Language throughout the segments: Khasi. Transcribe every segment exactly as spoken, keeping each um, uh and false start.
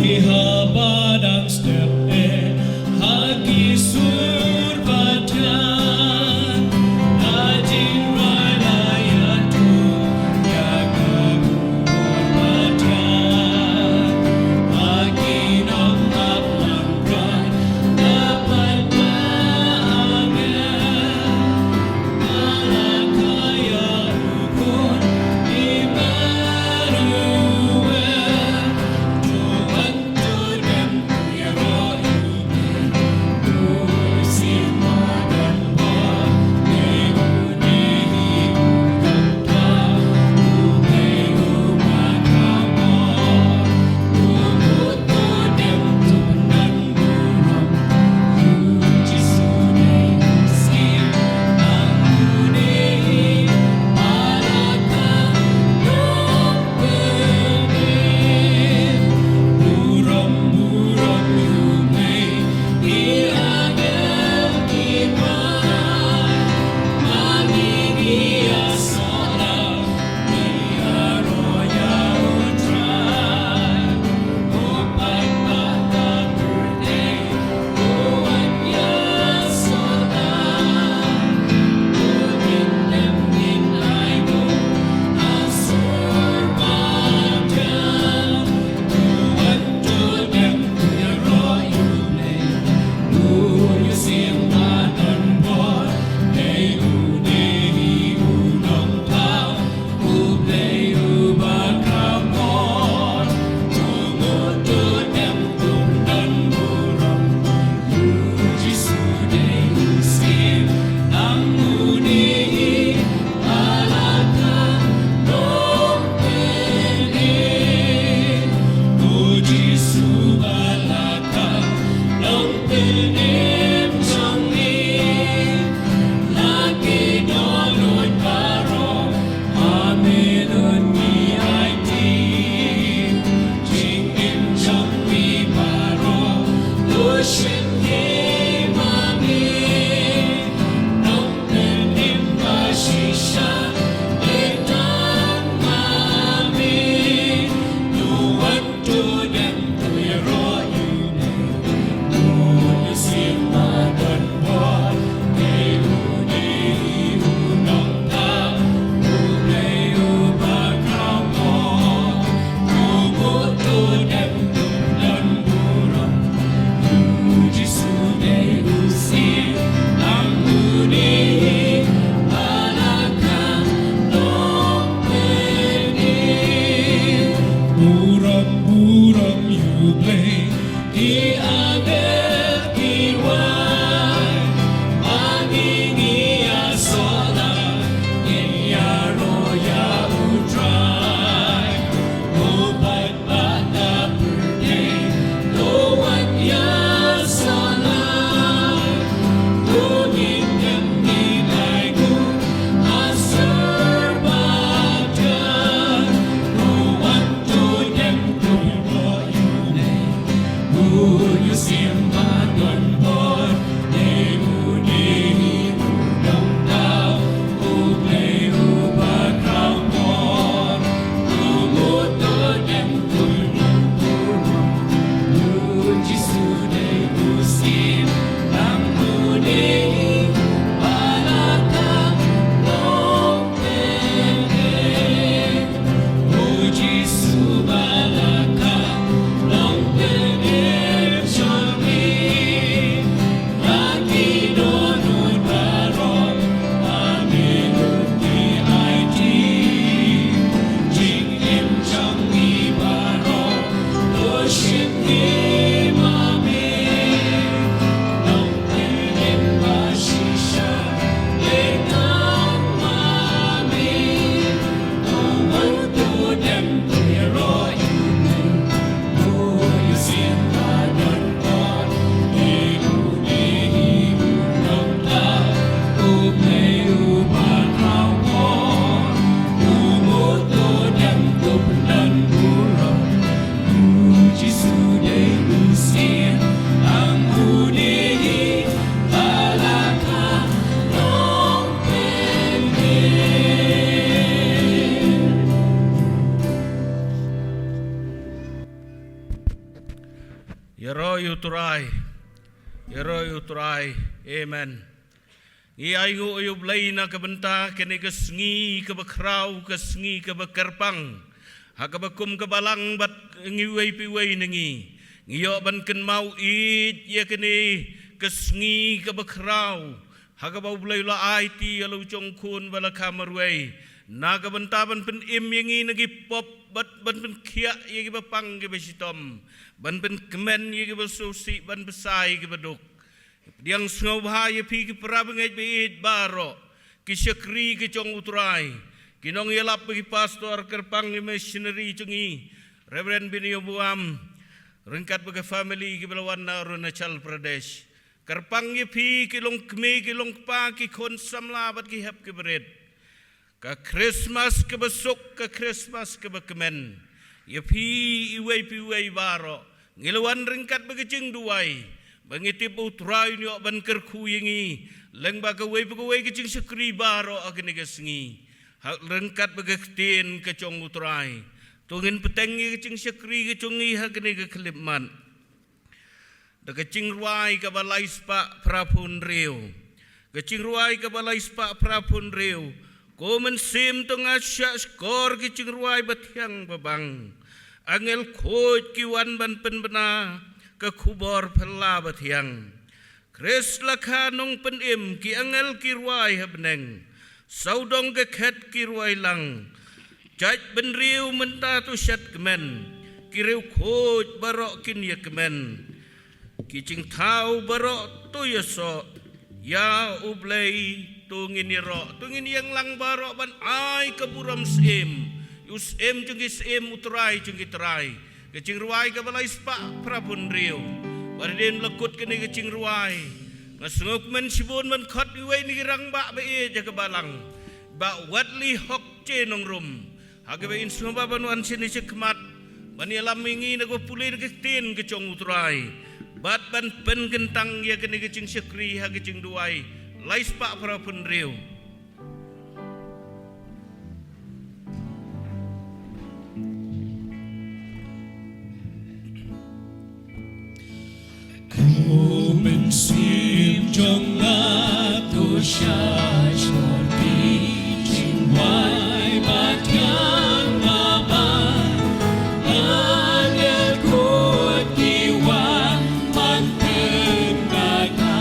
Haba dang step eh ha ki sur bad ka, ha jingrwai la ïathuh ïa ka khubor bad ka, ha ki nongap langbrot dapat ba angel. Burom, burom ïa U Blei, ki angel ki wai, ma ngi ngi ïasoh lang, ngin ïaroh ïa U Trai. Ko paidbah na pyrthei, to wan ïasoh lang, to ngin ïeng ngin laiguh ha sur bad ka, to wan Ïaroh ïa u Trai. Ïaroh ïa u Trai. Amen. Ngi ai nguh ïa u Blei na ka bynta kane ka sngi kaba khraw, ka sngi kaba kyrpang, ha kaba kum ka Balang bad ngi uwei pa uwei na ngi, ngi ïoh ban kynmaw ïa kane ka sngi kaba khraw, ha kaba u Blei u la aiti ïa la u jong u Khun ba la kha marwei, na ka bynta ban pynim ïa ngi na ki pop, bad ban pynkhiah ïa kiba pang kiba shitom, ban pynkmen ïa kiba sngewsih, ban bsa ïa kiba duk. Pdiang sngewbha ïa phi ki para bangeit ba ïeit baroh, ki shakri ki jong u Trai, ki nongïalap bad ki pastor, kyrpang ïa missionary jong ngi, Reverend Binio Buam, ryngkat bad ka family kiba la wan na Arunachal Pradesh. Kyrpang ïa phi ki longkmie, ki longkpa, ki khun samla bad ki hep ki barit. Ka Christmas kaba suk, ka Christmas kaba kmen ïa phi iwei pa iwei baroh. Ngi la wan ryngkat bad ka jingduwai, ba ngi tip ba u Trai un ïoh ban kyrkhu ïa ngi, lyngba kawei pa kawei ka jingshakri baroh ha kane ka sngi, ha ryngkat bad ka ktien ka jong u Trai. To ngin bteng ïa ka jingshakri ka jong ngi ha kane ka khyllipmat da ka jingrwai kaba lai spah phra phew hynriew. Ka jingrwai kaba lai spah phra phew hynriew. Ko Mynsiem, to nga shahshkor ki jingrwai bathiang babang. Angel khuid ki wan ban pynbna ka khubor phylla bathiang. Khrist la kha nongpynim, ki angel ki rwai ha bneng. Sawdong ka khet ki rwai lang. Jait bynriew mynta to shet kmen, ki riew khuid baroh kin ïa kmen. Ki jingthaw baroh to ïasoh ïa u Blei. To ngin ïaroh, to ngin ïeng lang baroh ban ai ka burom syiem ïa u Syiem jong ki syiem, u Trai jong ki trai. Ka jingrwai kaba lai spah phra phew hynriew. Ba dei la kut kane ka jingrwai, nga sngewkmen shibun ban khot iwei na ki rangbah ba ïeit ha ka Balang, Bah Wadley Hokje Nongrum, ha kaba in sngewbha ban wan shane shakhmat ban ïalam ïa ngi na ka pule na ka ktien ka jong u Trai, bad ban pynkyntang ïa kane ka jingshakri ha ka jingduwai lai spah phra phew hynriew. Ko Mynsiem jong nga, to shahshkor ki jingrwai bathiang babang. Angel khuid ki wan ban pynbna ka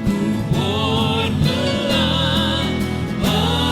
khubor phylla bathiang.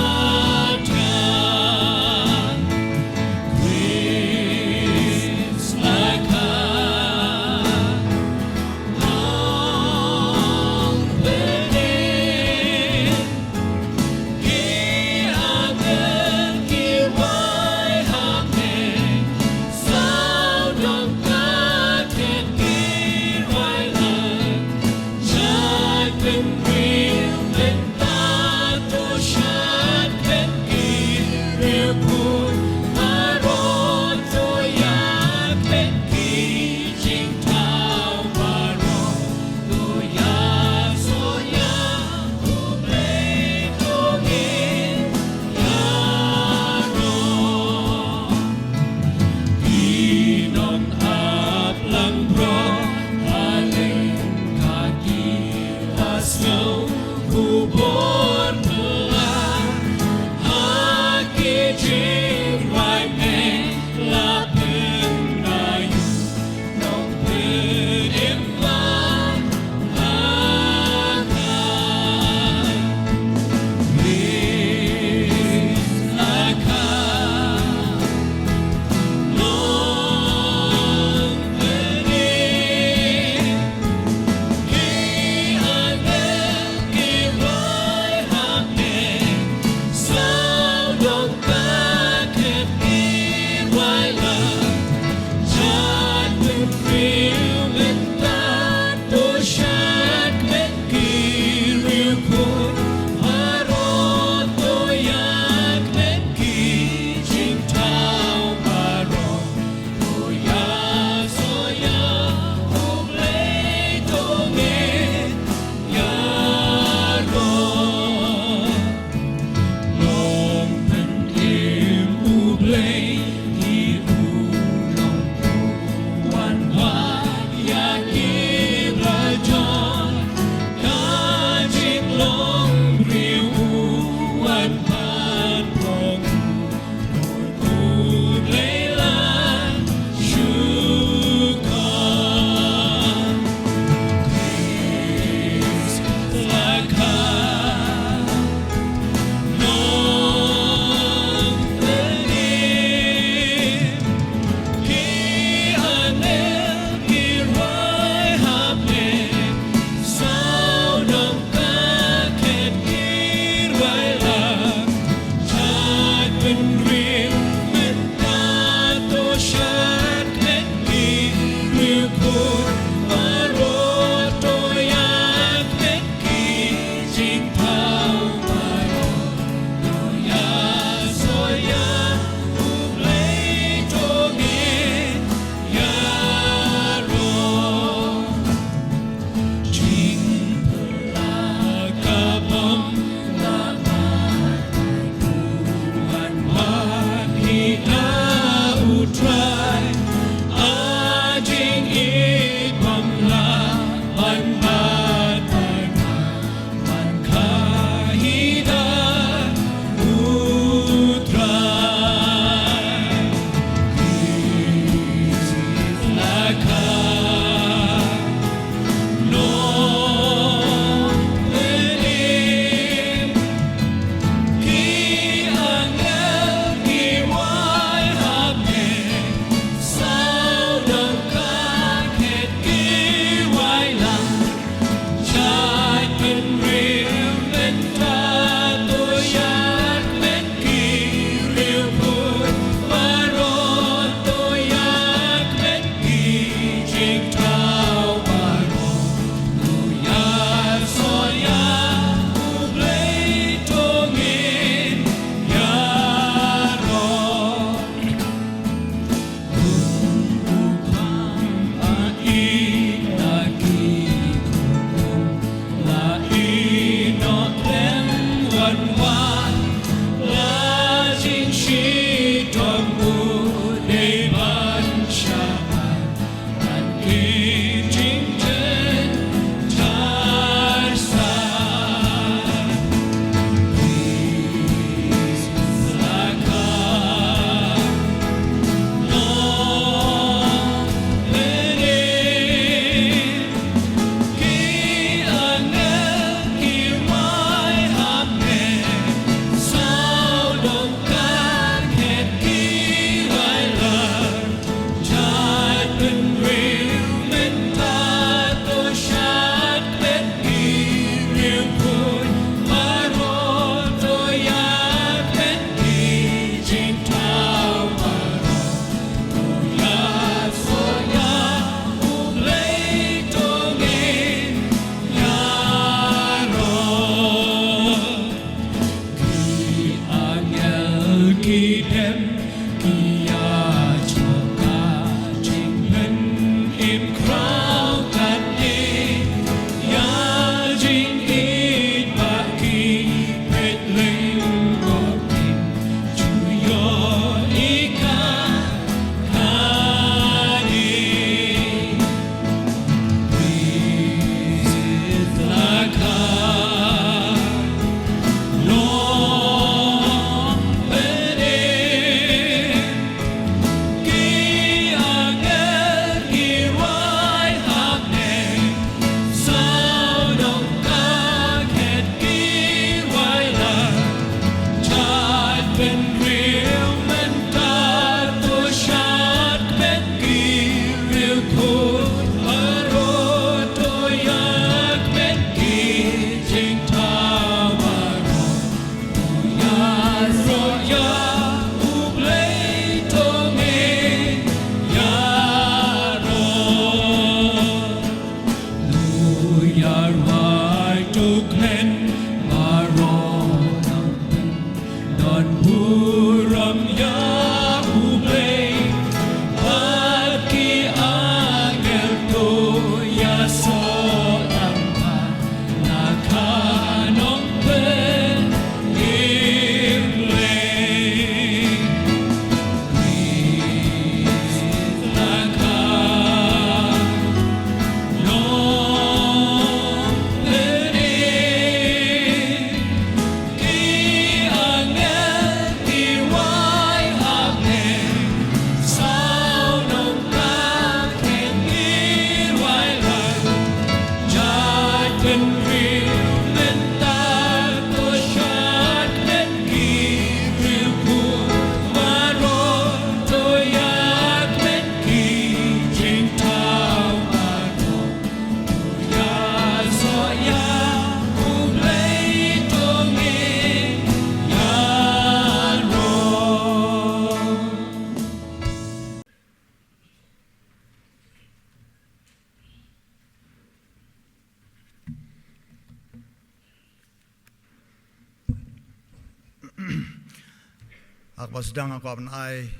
Kaba sdang nga kwah ban ai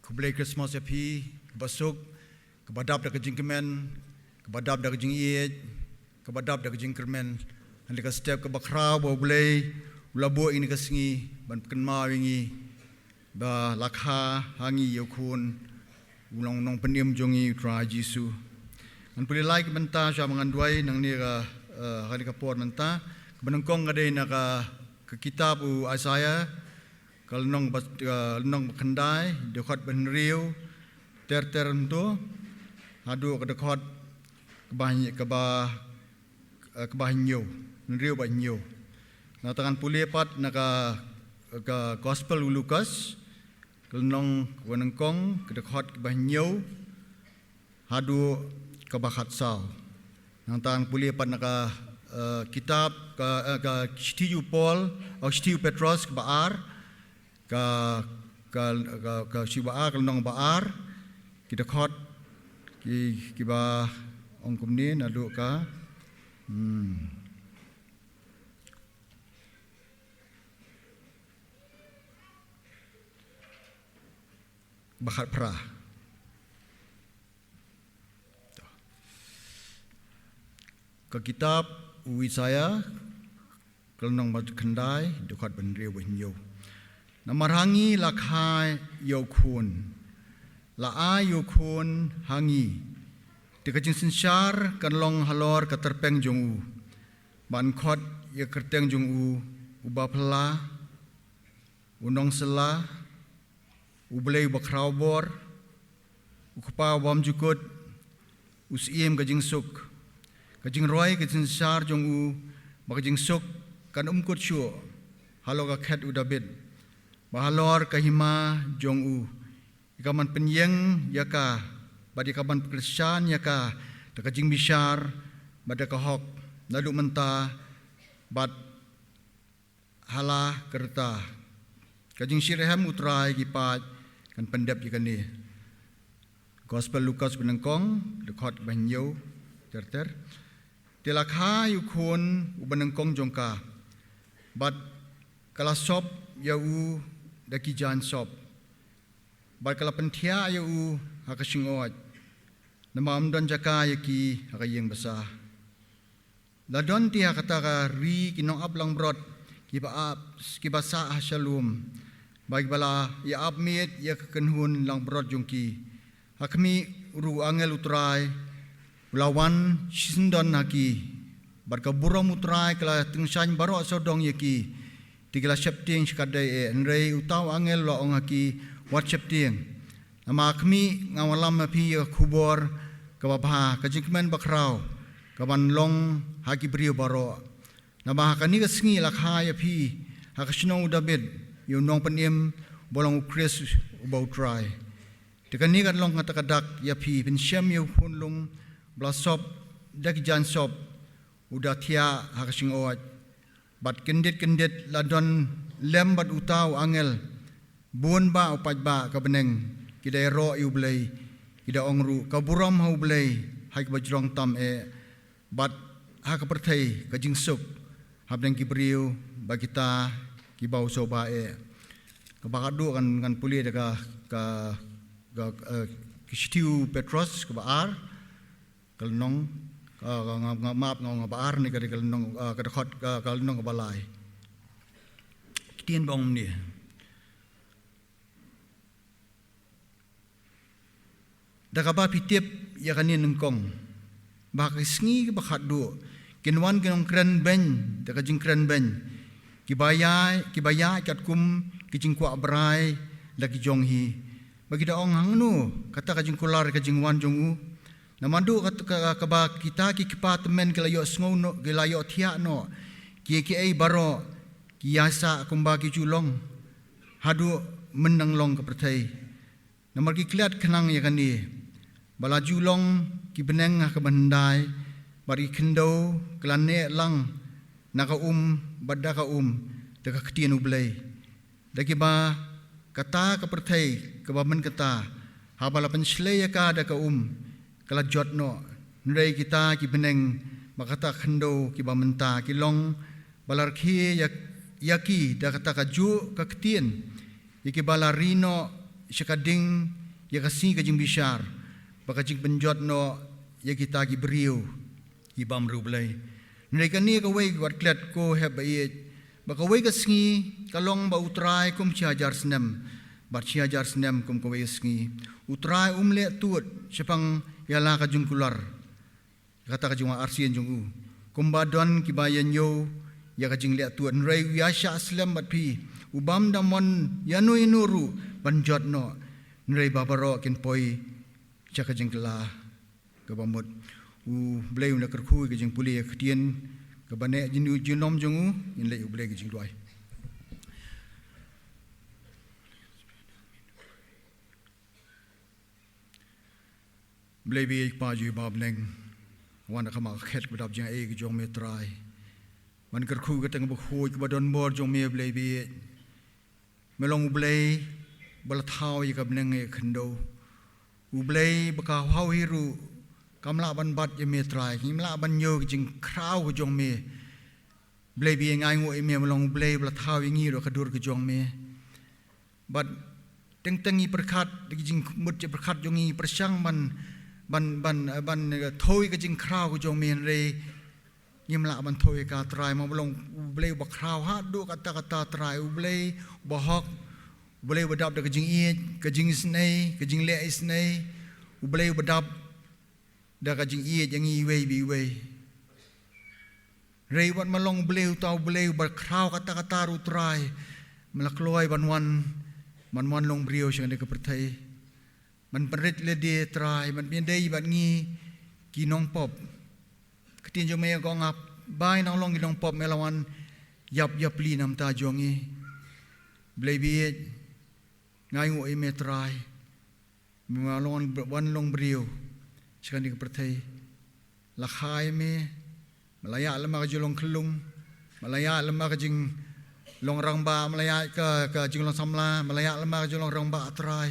khublei Christmas ïa phi, kaba suk, kaba dap da ka jingkmen, kaba dap da ka jingïeit, kaba dap da ka jingkyrmen. Hynrei ka step kaba khraw ba U Blei u la buh ïa kane ka sngi ban pynkynmaw ïa ngi ba la kha ha ngi ïa u khun, u long nongpynim jong ngi, U Trai Jisu. Ngan pule lai ka mynta sha ba ngan duwai nangne ka, eh, ha kane ka por mynta. Kaba nyngkong ka dei na ka, ka kitab u Isaiah, ka lynnong ba, ka lynnong ba khyndai, dkhot ba hynriew ter ter mynta haduh ka dkhot kaba, kaba, eh, kaba hynñiew, hynriew bad hynñiew. Nangta ngan pule pat na ka, ka Gospel u Lukas, ka lynnong kaba nyngkong, ka dkhot kaba hynñiew haduh kaba khatsaw. Nangta ngan pule pat na ka, eh, kitab ka, eh, ka shithi u Paul, oh, shithi u Petros kaba ar, ka, ka, ka, ka shithi ba ar, ka lynnong ba ar, ki dkhot ki, kiba ong kumne naduh ka, hmm, ba khatphra. Ka kitab u Isaiah, ka lynnong ba khyndai, dkhot ba hynriew bad hynñiew. Namar ha ngi la kha ïa u khun, la ai ïa u khun ha ngi. Te ka jingsynshar kan long halor ka tyrpeng jong u. Ban khot ïa ka kyrteng jong u, u Baphylla, u Nongsylla, U Blei uba khraw bor, U Kpa uba bymjukut, U Syiem ka jingsuk. Ka jingroi ka jingsynshar jong u, bad ka jingsuk kan ym kut shuh halor ka khet u Dabid, bad halor ka hima jong u. Ïa ka ban pynïeng ïa ka, bad ïa ka ban pynkyrshan ïa ka da ka jingbishar bad da ka hok, naduh mynta bad ha la ka rta. Ka jingshitrhem U Trai ki paid kan pyndep ïa kane. Gospel Lukas ba nyngkong, dkhot ba hynñiew ter ter. Te la kha ïa u khun uba nyngkong jong ka, bad ka la sop ïa u da ki jaiñ sop, bad ka la pynthiah ïa u ha ka shyngod, namar ym don jaka ïa ki ha ka ïing basa. La don te ha kata ka ri ki nongap langbrot kiba ap, kiba sah ha Shalum, bad kiba la ïa ap miet ïa ka kynhun langbrot jong ki. Ha khmih ruh u angel U Trai u la wan shisyndon ha ki, bad ka burom U Trai ka la tyngshaiñ baroh sawdong ïa ki. Te ki la sheptieng shikatdei eh, hynrei uta u angel u la ong ha ki, wat sheptieng. Namar khmih, nga wallam ïa phi ïa ka khubor kaba bha, ka jingkmen bakhraw, kaban long ha ki briew baroh. Namar ha kane ka sngi la kha ïa phi ha ka shnong u Dabid ïa u nongpynim, uba long u Khrist uba U Trai. Te kane kan long kata ka dak ïa phi, phin shem ïa u khunlung ba la sop da ki jaiñ sop, u da thiah ha ka shyngod. Bad kyndit kyndit la don lem bad uta u angel, bun bah u paidbah ka bneng ki da ïaroh ïa U Blei, ki da ong ruh, ka burom ha U Blei ha kiba jrong tam eh, bad ha ka pyrthei ka jingsuk hapdeng ki briew ba kita kiba u sngewbha eh. Kaba khatduh ngan, ngan pule da ka, ka, ka, eh, ka shithi u Petros kaba ar, ka lynnong, ka, ka, nga, nga map nga, nga ba ar ne ka, ka lynnong, ah, ka dkhot, ka, ka lynnong kaba lai. Ktien ba ong kumne. Da kaba phi tip ïa kane nyngkong, ba ha ka sngi kaba khatduh kin wan ki nongkren beiñ da ka jingkren beiñ, kiba ïa, kiba ïa katkum ki jingkwah brai la ki jong hi. Ba ki da ong, hangno kata ka jingkular ka jingwan jong u? Namar duh ka, ka, kaba kita ki kpa tymmen ki la ïohsngew noh, ki la ïohthiah noh, ki, kiei baroh ki ïaisah kumba ki ju long haduh mynnang long ka pyrthei. Namar ki klet khnang ïa kane, ba la ju long ki bneng ha kaba hyndai, bad ki khyndew ki la neh lang na ka um bad da ka um da ka ktien U Blei. Da kiba kata ka pyrthei kaba mynta, haba la pynshlei ïa ka da ka um, ka la jot noh. Hynrei kita ki bneng bad kata ka khyndew kiba mynta ki long, ba la rkhie ïa, ïa ki da kata kajuh ka ktien ïa kiba la ri noh sha ka ding ïa ka sngi ka jingbishar, bad ka jingpynjot noh ïa kita ki briew ki bam riewblei. Hynrei kane kawei wat klet, ko hep ba ïeit, ba kawei ka sngi ka long bad U Trai kum shi hajar snem, bad shi hajar snem kum kawei ka sngi. U Trai um leh tuid shaphang ïa la ka jingkular, kata ka jingwan arsien jong u, kumba don kiba ïa ñiew ïa ka jingleh tuid. Hynrei u ïa shah slem bad phi, u bam da mon ïano ïano ruh ban jot noh, hynrei ba baroh kin poi sha ka jingkylla kaba mut. U Blei un da kyrkhu ïa ka jingpule ïa ka ktien kaba neh jingnu jingnong jong u. Ngin leit U Blei ka jingduwai. Blei ba ïeit, Kpa jong ngi ba ha bneng, wan ha khmat ka khet kaba dap jingaiei ka jong me Trai, ban kyrkhu ka kyrteng bakhuid kaba don bor jong me Blei ba ïeit. Me long U Blei ba la thaw ïa ka bneng ïa ka khyndew. U Blei ba ka haw hi ruh kam lah ban bat ïa me Trai, ngim lah ban ñiew ka jingkhraw ka jong me. Blei ba ïeit, nga ainguh ïa me, me long U Blei ba la thaw ïa ngi ruh ka dur ka jong me. Bad teng teng ngi pyrkhat da ki jingmut jingpyrkhat jong ngi, pyrshang ban, ban, ban, ban, eh, thew ïa ka jingkhraw ka jong me, hynrei ngim lah ban thew ïa ka Trai. Me long U Blei uba khraw haduh katta katta Trai, U Blei uba hok, U Blei uba dap da ka jingïeit, ka jingisynei, ka jingleh isynei, U Blei uba dap da ka jingïeit ïa ngi iwei pa iwei. Hynrei wat me long U Blei, uta U Blei uba khraw katta katta ruh Trai, me la kloi ban wan, ban wan long briew sha kane ka pyrthei, ban pynrit lade Trai, ban pynïadei bad ngi ki nongpop. Ka ktien jong me ka ong, ap bai nang long ki nongpop, me la wan ïap ïapli na ka bynta jong ngi. Blei ba ïeit, nga ainguh ïa me Trai, me la wan, wan long briew sha kane ka pyrthei. La kha ïa me, me la ïaid lyngba ka jinglong khyllung, me la ïaid lyngba ka jinglong rangbah, me la ïaid ka, ka jinglong samla, me la ïaid lyngba ka jinglong rangbah Trai.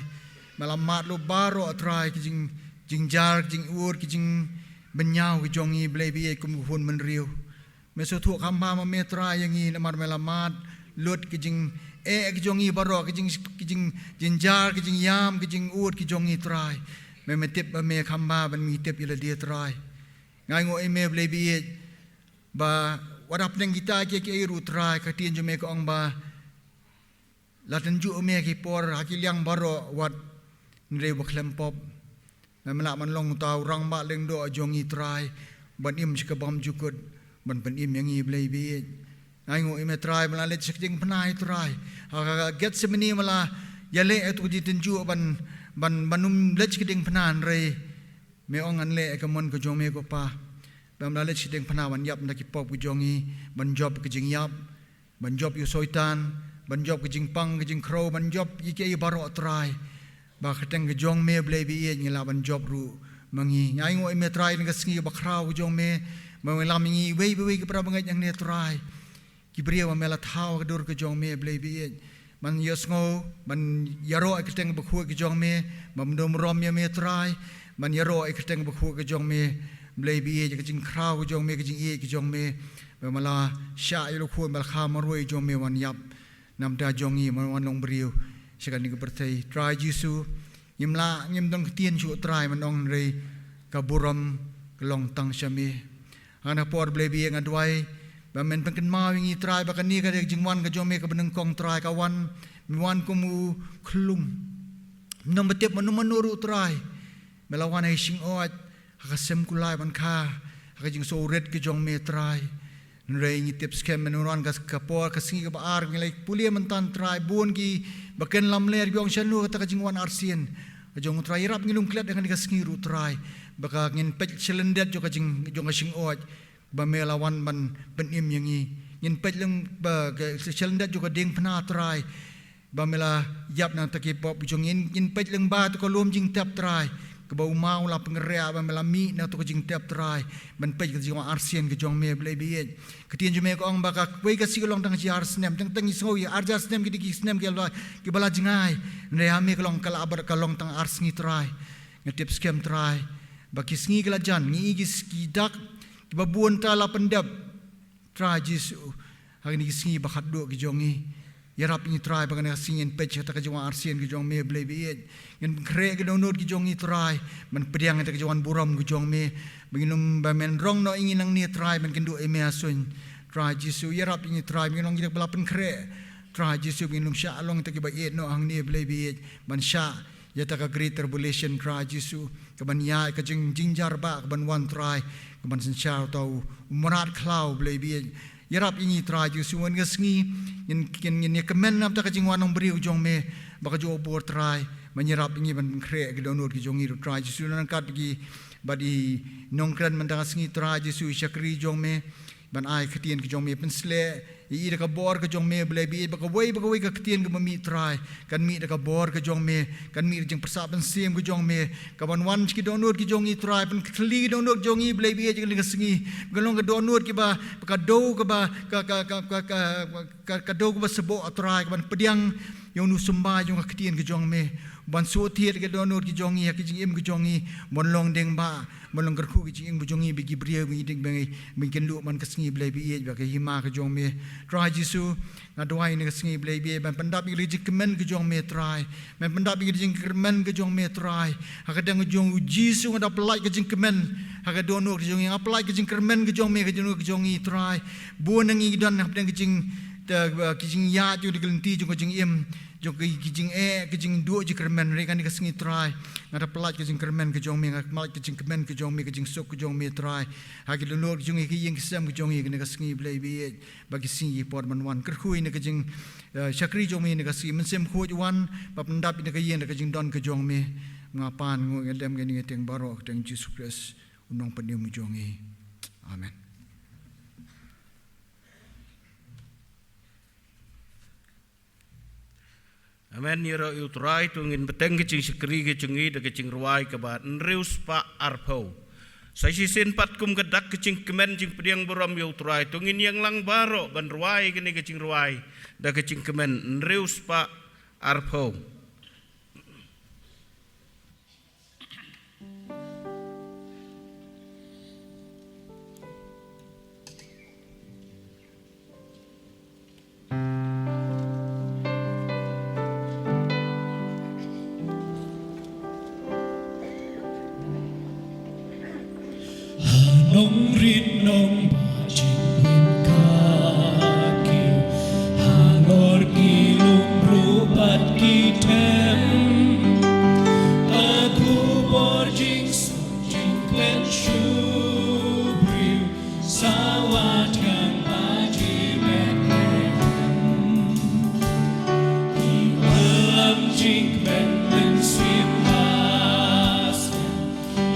Me la mad lut baroh Trai, ka jing, jingjia, ka jingud, ka jingbynñiaw ka jong ngi Blei ba ïeit kum ka khun bynriew. Me sngewthuh kham bha ma me Trai ïa ngi namar me la mad lut ka jingeh ka jong ngi baroh, ka jing, ka jing, jingjia, ka jingïam, ka jingud ka jong ngi Trai. Me, me tip ba me kham bha ban ngi tip ïa lade Trai. Nga ainguh ïa me Blei ba ïeit, ba wat hapdeng kita kiei kiei ruh Trai, ka ktien jong me ka ong ba la tynjuh me ha ki por ha ki liang baroh wat, hynrei ba khlem pop. Me, me lah ban long uta u rangbah lyngdoh jong ngi Trai, ban im sha ka bymjukut, ban pynim ïa ngi Blei ba ïeit. Nga ainguh ïa me Trai, me la leit sha ka diengphna Trai, ha ka, ka Gethsemane me la ïaleh ïa uto ki jingtynjuh ban, ban, ban ym leit sha ka diengphna, hynrei me ong ngan leh ïa ka mon ka jong me ko Pa. Ba me la leit sha ka diengphna ban ïap na ki pop ka jong ngi, ban jop ka jingïap, ban jop ïa u Soitan, ban jop ka jingpang ka jingkhrew, ban jop ïa kiei baroh Trai. Ba ka kyrteng ka jong me Blei ba ïeit ngi lah ban jop ruh ma ngi. Nga ainguh ïa me Trai na ka sngi ba khraw ka jong me, ba me lam ïa ngi iwei pa iwei ki para bangeit hangne Trai. Ki briew ba me la thaw ha ka dur ka jong me Blei ba ïeit, ban ïohsngew, ban ïaroh ïa ka kyrteng bakhuid ka jong me, ban ym dum rom ïa me Trai, ban ïaroh ïa ka kyrteng bakhuid ka jong me Blei ba ïeit, ka jingkhraw ka jong me, ka jingïeit ka jong me, ba me la shah ïa u khun ba la kha marwei jong me wan ïap na ka bynta jong ngi, ban wan long briew sha kane ka pyrthei. Trai Jisu, ngim lah, ngim don ktien shuh Trai ban ong, hynrei ka burom ka long tang sha me. Ha kane ka por Blei ba ïeit nga duwai ba men pynkynmaw ïa ngi Trai, ba kane ka dei ka jingwan ka jong me kaba nyngkong Trai, ka wan, me wan kum u khyllung. Ym nang ba tip mano mano ruh Trai, me la wan ha i shyngod, ha ka sem kulai ban kha ha ka jingsngewrit ka jong me Trai. Hynrei ngi tip skhem men wan ka, ka por, ka sngi kaba ar, ngi la pule mynta Trai, bun kiba kren lamler, ki ong shano kata ka jingwan arsien ka jong u Trai. Ïarap ngi lum klet ha kane ka sngi ruh Trai, ba ka ngin peit sha lyndet jong ka jing, jong ka shyngod, ba me la wan ban pynim ïa ngi. Ngin peit lyngba ka sha lyndet jong ka diengphna Trai, ba me la ïap na ka bynta ki pop jong ngi. Ngin peit lyngba to ka lum jingtep Trai, kaba u maw u la pynkhreh, ba me la mih na to ka jingtep Trai, ban peit ka jingwan arsien ka jong me Blei ba ïeit. Ka ktien jong me ka ong ba kawei ka sngi ka long tang shi hajar snem, teng teng ngi sngew ïa hajar snem ki dei ki snem kiba la, kiba la jngai. Hynrei ha me ka long, ka la, ka long tang ar sngi Trai. Nga tip skhem Trai ba ki sngi ki la jan, ngi i ki, ki dak kiba bun Trai la pyndep. Trai Jisu, ha kine ki sngi ba khatduh ki jong ngi, Ïarap ïa ngi Trai ba kane ka sngi ngin peit sha kata ka jingwan arsien ka jong me Blei ba ïeit. Ngin pynkhreh ki dohnud ki jong ngi Trai ban pdiang ïa kata ka jingwan burom ka jong me. Ba ngin ym, ba men rong noh ïa ngi nangne Trai ban kynduh ïa me ha suiñ. Trai Jisu ïarap ïa ngi Trai ba ngin long kita kiba la pynkhreh. Trai Jisu ba ngin ym shah long kita kiba ïeit noh hangne Blei ba ïeit. Ban shah ïa kata ka great tribulation Trai Jisu. Kaban ïaid ka jing, jingjynjar ba kaban wan Trai. Kaban synshar uta u mrad khlaw Blei ba ïeit. Ïarap ïa ngi Trai Jisu, ha kane ka sngi ngin, ngin, ngin ïa kmen na bynta ka jingwan long briew jong me ba ka jong u bor Trai. Ban ïarap ïa ngi ban pynkhreh ki dohnud ki jong ngi ruh Trai Jisu, na ryngkat bad ki, bad i nongkren mynta ka sngi Trai Jisu, i shakri jong me. Ban ai ktien ka jong me, pynshlur ïa i da ka bor ka jong me Blei ba ïeit, ba kawei ba kawei ka ktien kaba mih Trai kan mih da ka bor ka jong me, kan mih da ka jingpyrsad mynsiem ka jong me, kaban wan sha ki dohnud ki jong ngi Trai, pynkylla ki dohnud ki jong ngi Blei ba ïeit ha kane ka sngi. Kan long ka dohnud kiba, ka doh kaba, ka, ka doh kaba sboh Trai, kaban pdiang ïa u nusymbai jong ka ktien ka jong me. Ban shu thied ki dohnud ki jong ngi ha ki jingim ki jong ngi, ban long dieng ba, ban long kyrkhu ki jingim ki jong ngi bad ki briew ba ngi dang bang, ba ngi kynduh man ka sngi Blei ba ïeit, bad ka hima ka jong me. Trai Jisu, nga duwai ha kane ka sngi Blei ba ïeit, ban pyndap ïa ka jingkmen ka jong me Trai. Ban pyndap ïa ka jingkyrmen ka jong me Trai. Ha ka kyrteng ka jong u Jisu nga da pyllait ka jingkmen ha ka dohnud ka jong ngi, nga pyllait ka jingkyrmen ka jong me ha ka dohnud ka jong ngi Trai. Bun na ngi ki don hapdeng ka jing, te, ki jingïaid jong ka lynti jong ka jingim, jong ki, ki jingeh, ki jingduh jingkyrmen, hynrei ha kane ka sngi Trai. Nga da pyllait ka jingkyrmen ka jong me, nga da pyllait ka jingkmen ka jong me, ka jingsuk ka jong me Trai. Ha ki dohnud ki jong ngi, ki ïing ki sem ki jong ngi ha kane ka sngi Blei ba ïeit, bad ki sngi ki por ban wan. Kyrkhu ïa kane ka jing, eh, shakri jong me ha kane ka sngi, Mynsiem Bakhuid wan, bad pyndap ïa kane ka ïing da ka jingdon ka jong me. Nga pan, nga nguh, nga lem, nga ngeit ïa kane baroh ha ka kyrteng Jisu Khrist, u nongpynim jong ngi. Amen. Amen. Ïaroh ïa u Trai, to ngin bteng ka jingshakri ka jong ngi da ka jingrwai kaba hynriew spah arphew. Sa shisien pat kum ka dak ka jingkmen jingpdiang burom ïa u Trai, to ngin ïeng lang baroh ban rwai kane ka jingrwai da ka jingkmen hynriew spah arphew. Ha nongrit nongbah jingim ka kiew, halor ki lum ruh bad ki them, ka khubor jingsuk jingklet shu briew, sawa thiang Baji Bethlehem. Ki wallam jingkmen mynsiem ba stem,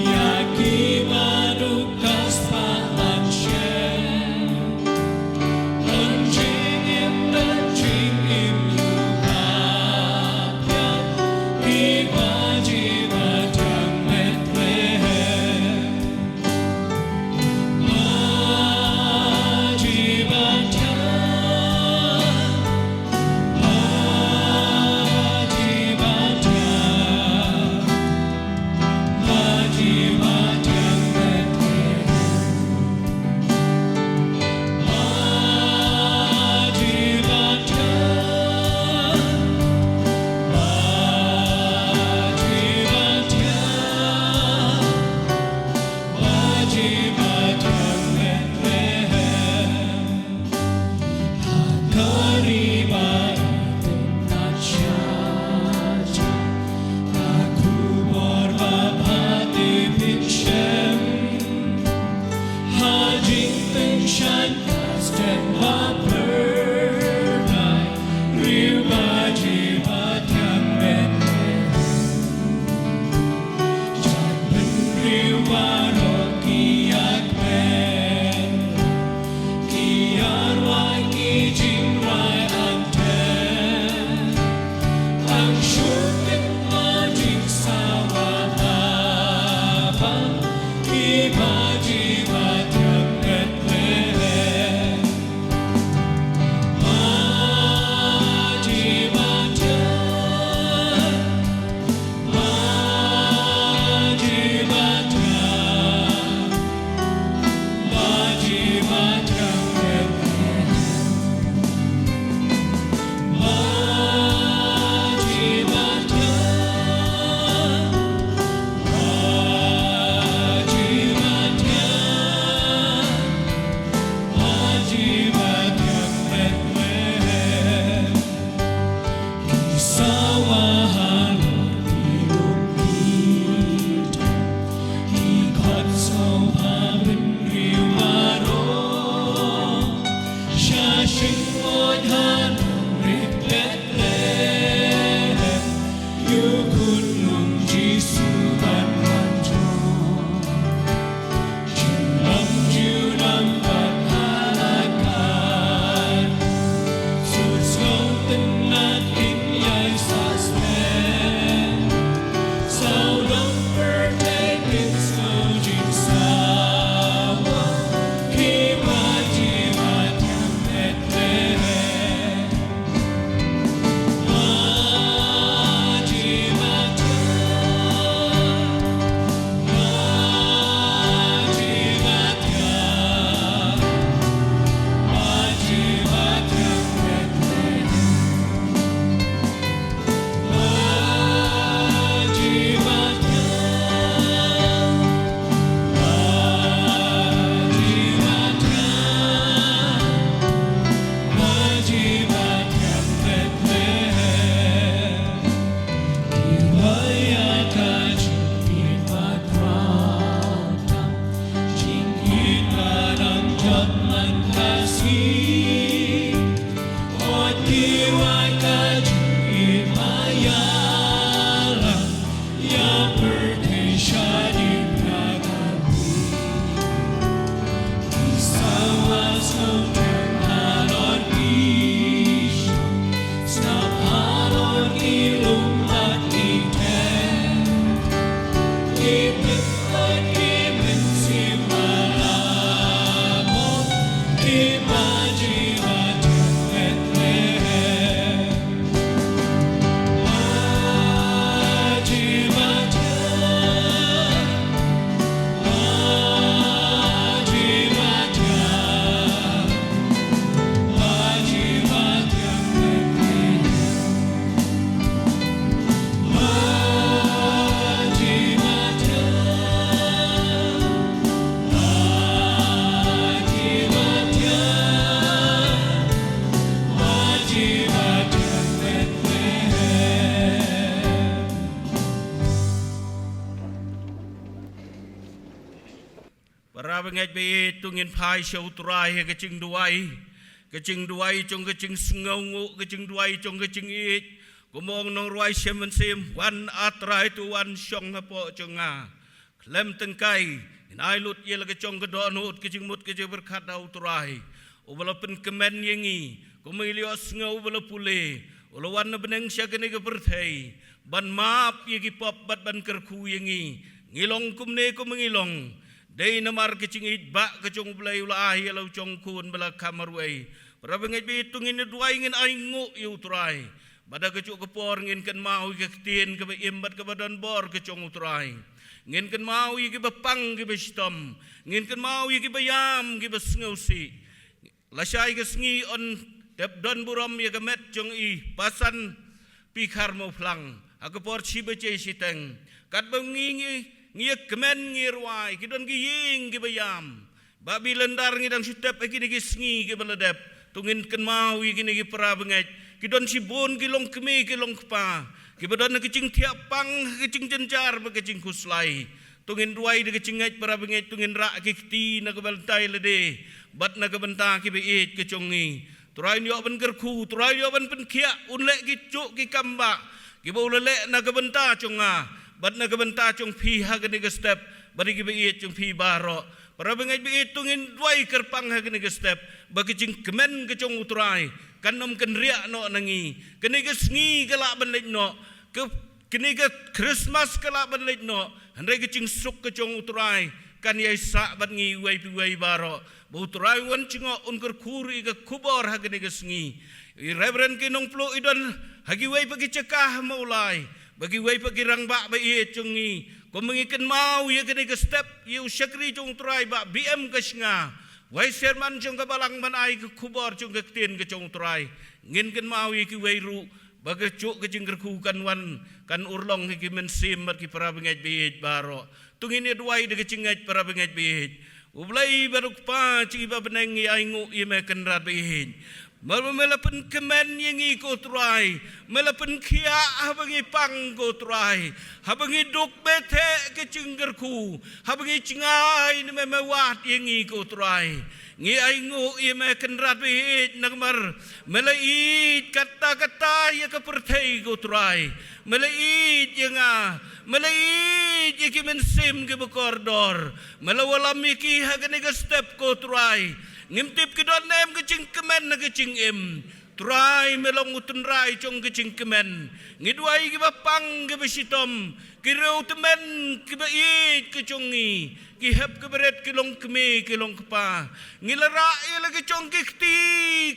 ïa kiba duk ka spah ban shem. Don jingim, don jingim ïa u Baji Bethlehem. Para bangeit baieit, to ngin phai sha u Trai ha ka jingduwai, ka jingduwai jong ka jingsngewnguh, ka jingduwai jong ka jingïeit. Kumba ong u nongrwai sha mynsiem, wan ah Trai, to wan shong hapoh jong nga. Khlem tyngkai, ngin ai lut ïa la ka jong ka dohnud, ka jingmut ka jingpyrkhat ha u Trai, uba la pynkmen ïa ngi kum i lyoh sngew uba la pule, u la wan na bneng sha kane ka pyrthei ban map ïa ki pop bad ban kyrkhu ïa ngi. Ngi long kumne kumba ngi long dei namar ka jingïeit bah ka jong U Blei, u la ai ïa la u jong u Khun ba la kham marwei. Para bangeit baieit, to ngin ïa duwai, ngin ainguh ïa u Trai. Bad ha kajuh ka por ngin kynmaw ïa ka ktien kaba im bad kaba don bor ka jong u Trai. Ngin kynmaw ïa kiba pang kiba shitom, ngin kynmaw ïa kiba ïam kiba sngewsih. Lashai ka sngi yn tep don burom ïa ka met jong i Pasan P. Kharmawphlang ha ka por shi baje shiteng. Katba ngi, ngi, ngi ïa kmen, ngi ïa rwai, ki don ki ïing kiba ïam. Bah Bilendar, ngi dang shu tep ha kine ki sngi kiba la dep. To ngin kynmaw ïa kine ki para bangeit, ki don shibun ki longkmie ki longkpa kiba don ha ka jingthiah pang, ha ka jingjynjar bad ka jingkhuslai. To ngin duwai da ka jingngeit, para bangeit, to ngin rah ki kti na ka bynta ïa lade bad na ka bynta kiba ïeit ka jong ngi. Trai un ïoh ban kyrkhu, Trai un ïoh ban pynkhiah, un leh ki juh ki kam bah kiba u la leh na ka bynta jong nga bad na ka bynta jong phi ha kane ka step, bad ïa kiba ïeit jong phi baroh. Para bangeit baieit, to ngin duwai kyrpang ha kane ka step ba ka jingkmen ka jong u Trai kan ym kynriah noh na ngi. Kane ka sngi ka lah ban leit noh, ka, kane ka Christmas ka lah ban leit noh, hynrei ka jingsuk ka jong u Trai kan ïai sah bad ngi uwei pa uwei baroh. Ba u Trai un wan jngoh, un kyrkhu ruh ïa ka khubor ha kane ka sngi. I Reverend K. Nongpluh i don ha kiwei pat ki jaka ha Mawlai, bad kiwei pat ki rangbah baieit jong ngi. Kumba ngi kynmaw ïa kane ka step ïa u shakri jong u Trai, Bah B. M. Kashnga, Vice Chairman jong ka Balang, ban ai ka khubor jong ka ktien ka jong u Trai. Ngin kynmaw ïa kiwei ruh ba ka juh ka jingkyrkhu kan wan, kan urlong ha ki mynsiem bad ki para bangeit baieit baroh. To ngin ïa duwai da ka jingngeit, para bangeit baieit. U Blei bad u Kpa jong ngi ba ha bneng, ngi ainguh ïa me Kynrad baieit. Namar ba me la pynkmen ïa ngi ko Trai, me la pynkhiah haba ngi pang ko Trai, haba ngi duk beit ha ka jingkyrkhu, haba ngi jngai na me, me wad ïa ngi ko Trai. Ngi ainguh ïa me Kynrad baieit, namar me la ïeit katta katta ïa ka pyrthei ko Trai. Me la ïeit ïa nga, me la ïeit ïa ki mynsiem kiba kordor. Me la wallam ïa ki ha kane ka step ko Trai. Ngim tip ki don ne em ka jingkmen ha ka jingim. Trai, me long u tynrai jong ka jingkmen. Ngi duwai ïa kiba pang kiba shitom, ki riewtymmen kiba ïeit ka jong ngi, ki hep kiba rit, ki longkmie ki longkpa. Ngi la rah ïa la ka jong ki kti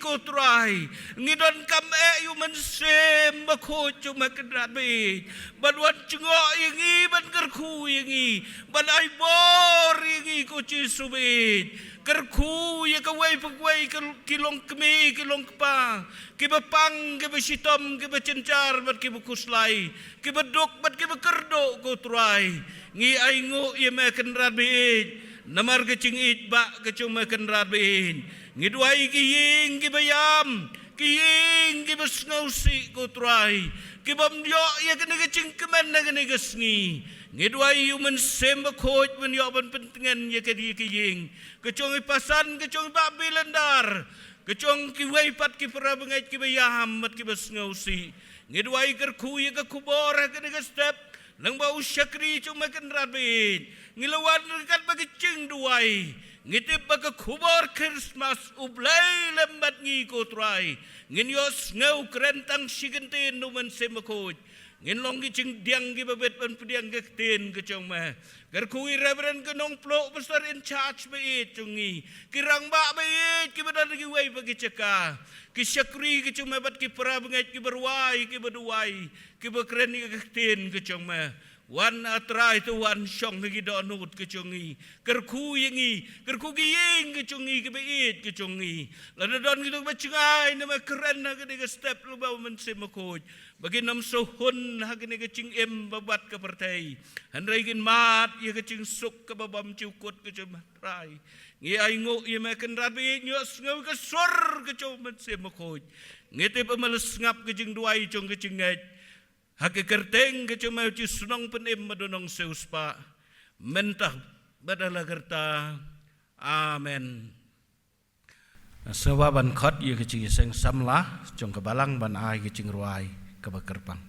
ko Trai. Ngi donkam eh ïa u Mynsiem Bakhuid jong me Kynrad baieit, ban wan jngoh ïa ngi, ban kyrkhu ïa ngi, ban ai bor ïa ngi ko Jisu baieit. Kyrkhu ïa kawei pa kawei, ki, ki longkmie ki longkpa, kiba pang kiba shitom, kiba jynjar bad kiba khuslai, kiba duk bad kiba kyrduh ko Trai. Ngi ainguh ïa me Kynrad baieit, namar ka jingïeit bah ka jong me Kynrad baieit. Ngi duwai ïa ki ïing kiba ïam, ki ïing kiba sngewsih ko Trai, kibym ïoh ïa kane ka jingkmen ha kane ka sngi. Ngi duwai ïa u Mynsiem Bakhuid ban ïoh ban pyntngen ïa kane ka ïing ka jong i Pasan, ka jong i Bah Bilendar, ka jong kiwei pat ki para bangeit kiba ïam bad kiba sngewsih. Ngi duwai, kyrkhu ïa ka khubor ha kane ka step, lyngba u shakri jong me Kynrad baieit. Ngi la wan ryngkat bad ka jingduwai. Ngi tip ba ka khubor Christmas, U Blei lem bad ngi ko Trai. Ngin ïohsngew kren tang shi kyntien na u Mynsiem Bakhuid. Ngin long ki jingdiang kiba bit ban pdiang ka ktien ka jong me. Kyrkhu ïa i Reverend K. Nongpluh, Pastor in charge baieit jong ngi, ki rangbah baieit kiba don ha kiwei pat ki jaka, ki shakri ka jong me bad ki para bangeit kiba rwai, kiba duwai, kiba kren ïa ka ktien ka jong me. Wan ah Trai, to wan shong ha ki dohnud ka jong ngi. Kyrkhu ïa ngi, kyrkhu ki ïing ka jong ngi, kiba ïeit ka jong ngi. Lada don kito kiba jngai na me, kren ha kane ka step lyngba u Mynsiem Bakhuid, ba kin ym shu hun ha kane ka jingim ba bad ka pyrthei, hynrei kin mad ïa ka jingsuk kaba bym jukut ka jong me Trai. Ngi ainguh ïa me Kynrad baieit, ngi ïohsngew ïa ka sur ka jong u Mynsiem Bakhuid. Ngi tip ba me la sngap ka jingduwai jong ka jingngeit. Ha ka kyrteng ka jong me, u Jisu Nongpynim bad u Nongsiewspah, mynta bad hala karta. Amen. Sngewbha ban khot ïa ka jingïaseng samla jong ka balang ban ai ka jingrwai kaba kyrpang.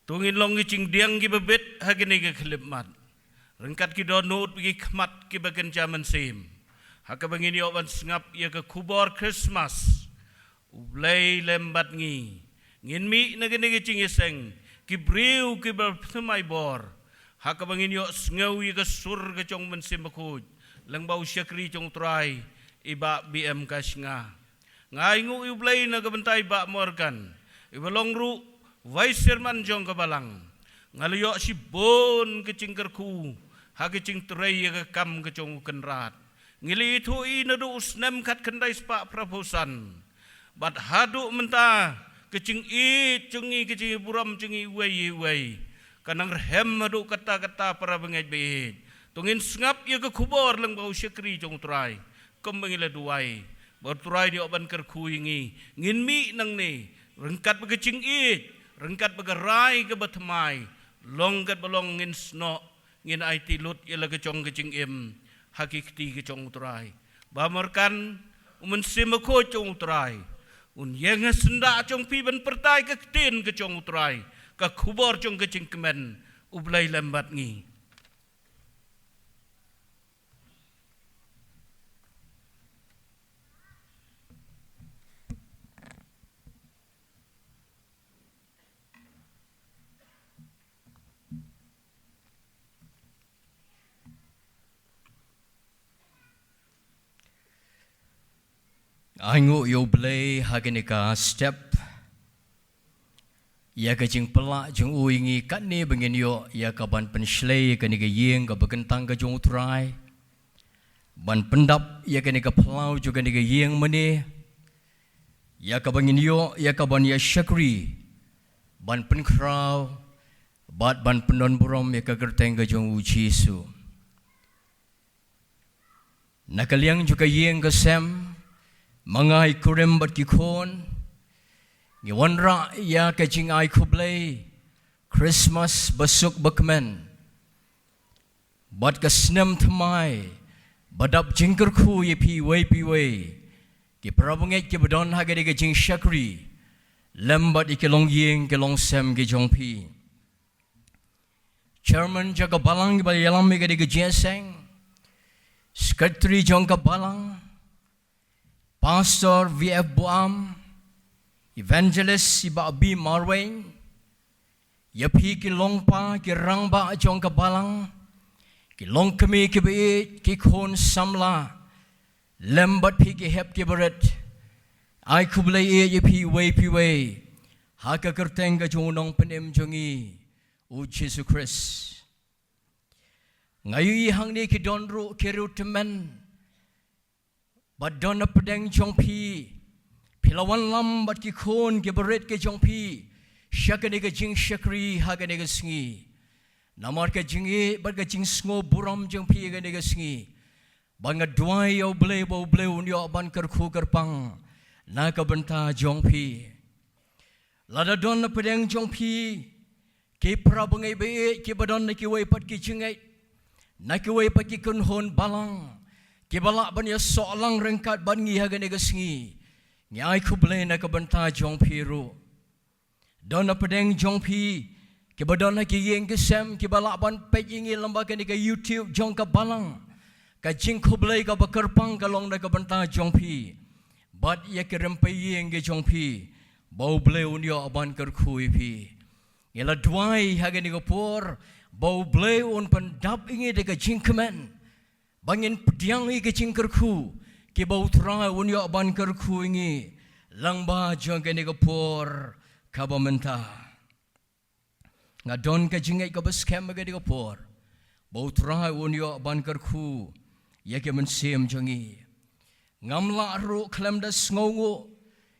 To ngin long ki jingdiang kiba bit ha kine ki khyllipmat, ryngkat ki dohnud bad ki khmat kiba kynja mynsiem, ha kaba ngin ïoh ban sngap ïa ka khubor Khristmas U Blei lem bad ngi. Ngin mih na kane ka jingïaseng, ki briew kiba thymmai bor, ha kaba ngin ïohsngew ïa ka sur ka jong u Mynsiem Bakhuid lyngba u shakri jong u Trai, i Bah B M Kashnga. Nga ainguh ïa u Blei na ka bynta i Bah Morgan, iba long ruh Vice Chairman jong ka Balang. Nga la ïoh shibun ka jingkyrkhu ha ka jingtrei ïa ka kam ka jong u Kynrad. Ngi la ithuh ïa u naduh u snem khatkhyndai spah phraphew san. Bad haduh mynta, ka jingïeit jong ngi, ka jingïeit burom jong ngi iwei ïa iwei, ka nang rhem haduh katta katta, para bangeit baieit. To ngin sngap ïa ka khubor lyngba u shakri jong u Trai, kumba ngi la duwai, ba u Trai un ïoh ban kyrkhu ïa ngi. Ngin mih nangne ryngkat bad ka jingïeit, ryngkat bad ka rai kaba thymmai. Long katba long, ngin snoh, ngin aiti lut ïa la ka jong ka jingim ha ki kti ka jong u Trai. Bah Morgan, u Mynsiem Bakhuid jong u Trai un ïeng ha syndah jong phi ban pyrta ïa ka ktien ka jong u Trai, ka khubor jong ka jingkmen. U Blei lem bad ngi. Ainguh ïa u Blei ha kane ka step, ïa ka jingpyllait jong u ïa ngi katne ba ngin ïoh ïa ka ban pynshlei ïa kane ka ïing kaba kyntang ka jong u Trai, ban pyndap ïa kane ka phyllaw jong kane ka ïing mane, ïa kaba ngin ïoh ïa ka ban ïa shakri, ban pynkhraw bad ban pyndonburom ïa ka kyrteng ka jong u Jisu. Na ka liang jong ka ïing ka sem, ma nga i kurim bad ki khun, ngi wanrah ïa ka jingai khublei Christmas basuk bakmen bad ka snem thymmai badap jingkyrkhu ïa phi iwei pa iwei, ki para bangeit kiba don ha kane ka jingshakri, lem bad ïa ki longïing ki longsem ki jong phi. Chairman jong ka Balang iba ïalam ïa kane ka jingïaseng, Secretary jong ka Balang, Pastor V F Buam, Evangelist i Bah B Marwein, ïa phi ki longpa ki rangbah jong ka Balang, ki longkmie kiba ïeit, ki khun samla, lem bad phi ki hep ki barit, ai khublei ïa phi iwei pa iwei ha ka kyrteng ka jong u Nongpynim jong ngi, u Jisu Khrist. Nga ïohi hangne ki don ruh ki riewtymmen, bad don na pdeng jong phi, phi la wanlam bad ki khun ki barit ki jong phi sha kane ka jingshakri ha kane ka sngi. Namar ka jingïeit bad ka jingsngewburom jong phi ha kane ka sngi, ba nga duwai ïa u Blei ba u Blei un ïoh ban kyrkhu kyrpang na ka bynta jong phi. Lada don na pdeng jong phi ki para bangeit baieit kiba don na kiwei pat ki jingngeit, na kiwei pat ki kynhun balang, kiba lah ban ïasoh lang ryngkat bad ngi ha kane ka sngi, ngi ai khublei na ka bynta jong phi ruh. Don na pdeng jong phi kiba don ha ki ïing ki sem, kiba lah ban peit ïa ngi lyngba kane ka YouTube jong ka Balang, ka jingkhublei kaba kyrpang ka long na ka bynta jong phi bad ïa ki rympei ïing ki jong phi, ba u Blei un ïoh ban kyrkhu ïa phi. Ngi la duwai ha kane ka por ba u Blei un pyndap ïa ngi da ka jingkmen, ba ngin pdiang ïa ka jingkyrkhu, kiba u Trai un ïoh ban kyrkhu ïa ngi lyngba jong kane ka por kaba mynta. Nga don ka jingngeit kaba skhem ha kane ka por ba u Trai un ïoh ban kyrkhu ïa ka mynsiem jong ngi. Ngam lah ruh khlem da sngewnguh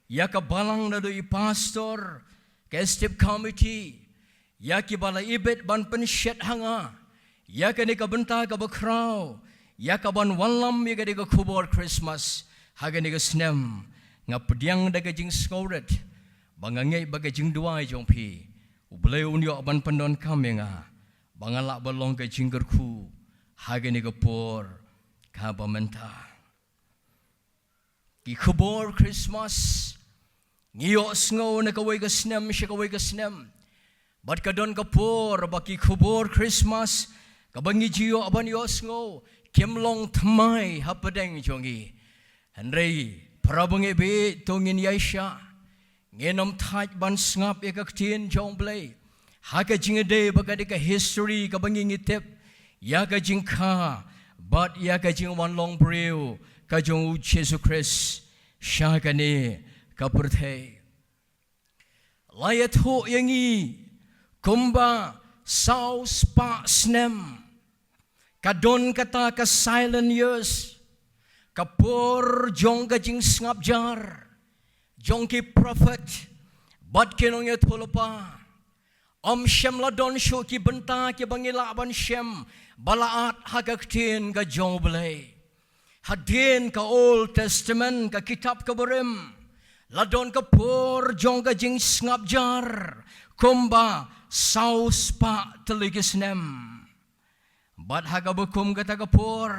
ïa ka Balang, naduh i pastor, ka executive committee, ïa kiba la ibit ban pynshet ha nga ïa kane ka bynta kaba khraw, ïa ka ban wanlam ïa kane ka khubor Christmas ha kane ka snem. Nga pdiang da ka jingsngewrit, ba nga ngeit ba ka jingduwai jong phi, u Blei un ïoh ban pyndonkam ïa nga, ba nga lah ban long ka jingkyrkhu ha kane ka por kaba mynta. Ki khubor Christmas ngi ïohsngew na kawei ka snem sha kawei ka snem. Bad ka don ka por ba ki khubor Christmas kaba ngi ju ïoh ban ïohsngew, kim long thymmai hapdeng jong ngi. Hynrei Para bangeit, to ngin ïaishah. Ngin ym thait ban sngap ïa ka ktien jong U Blei ha ka jingïadei bad ka dei ka history kaba ngi ngi tip ïa ka jingkha bad ïa ka jingwan long briew ka jong U Jisu Khrist sha kane ka pyrthei. La ïathuh ïa ngi kumba saw spah snem ka don kata ka silent years, ka por jong ka jingsngap jar jong ki prophet bad ki nongïathuhlypa. Ym shym la don shuh ki bynta kiba ngi lah ban shem ba la at ha ka ktien ka jong U Blei. Hadien ka Old Testament, ka kitab ka barim, la don ka por jong ka jingsngap jar kumba saw spah tylli ki snem. Bad ha kaba kum kata ka por,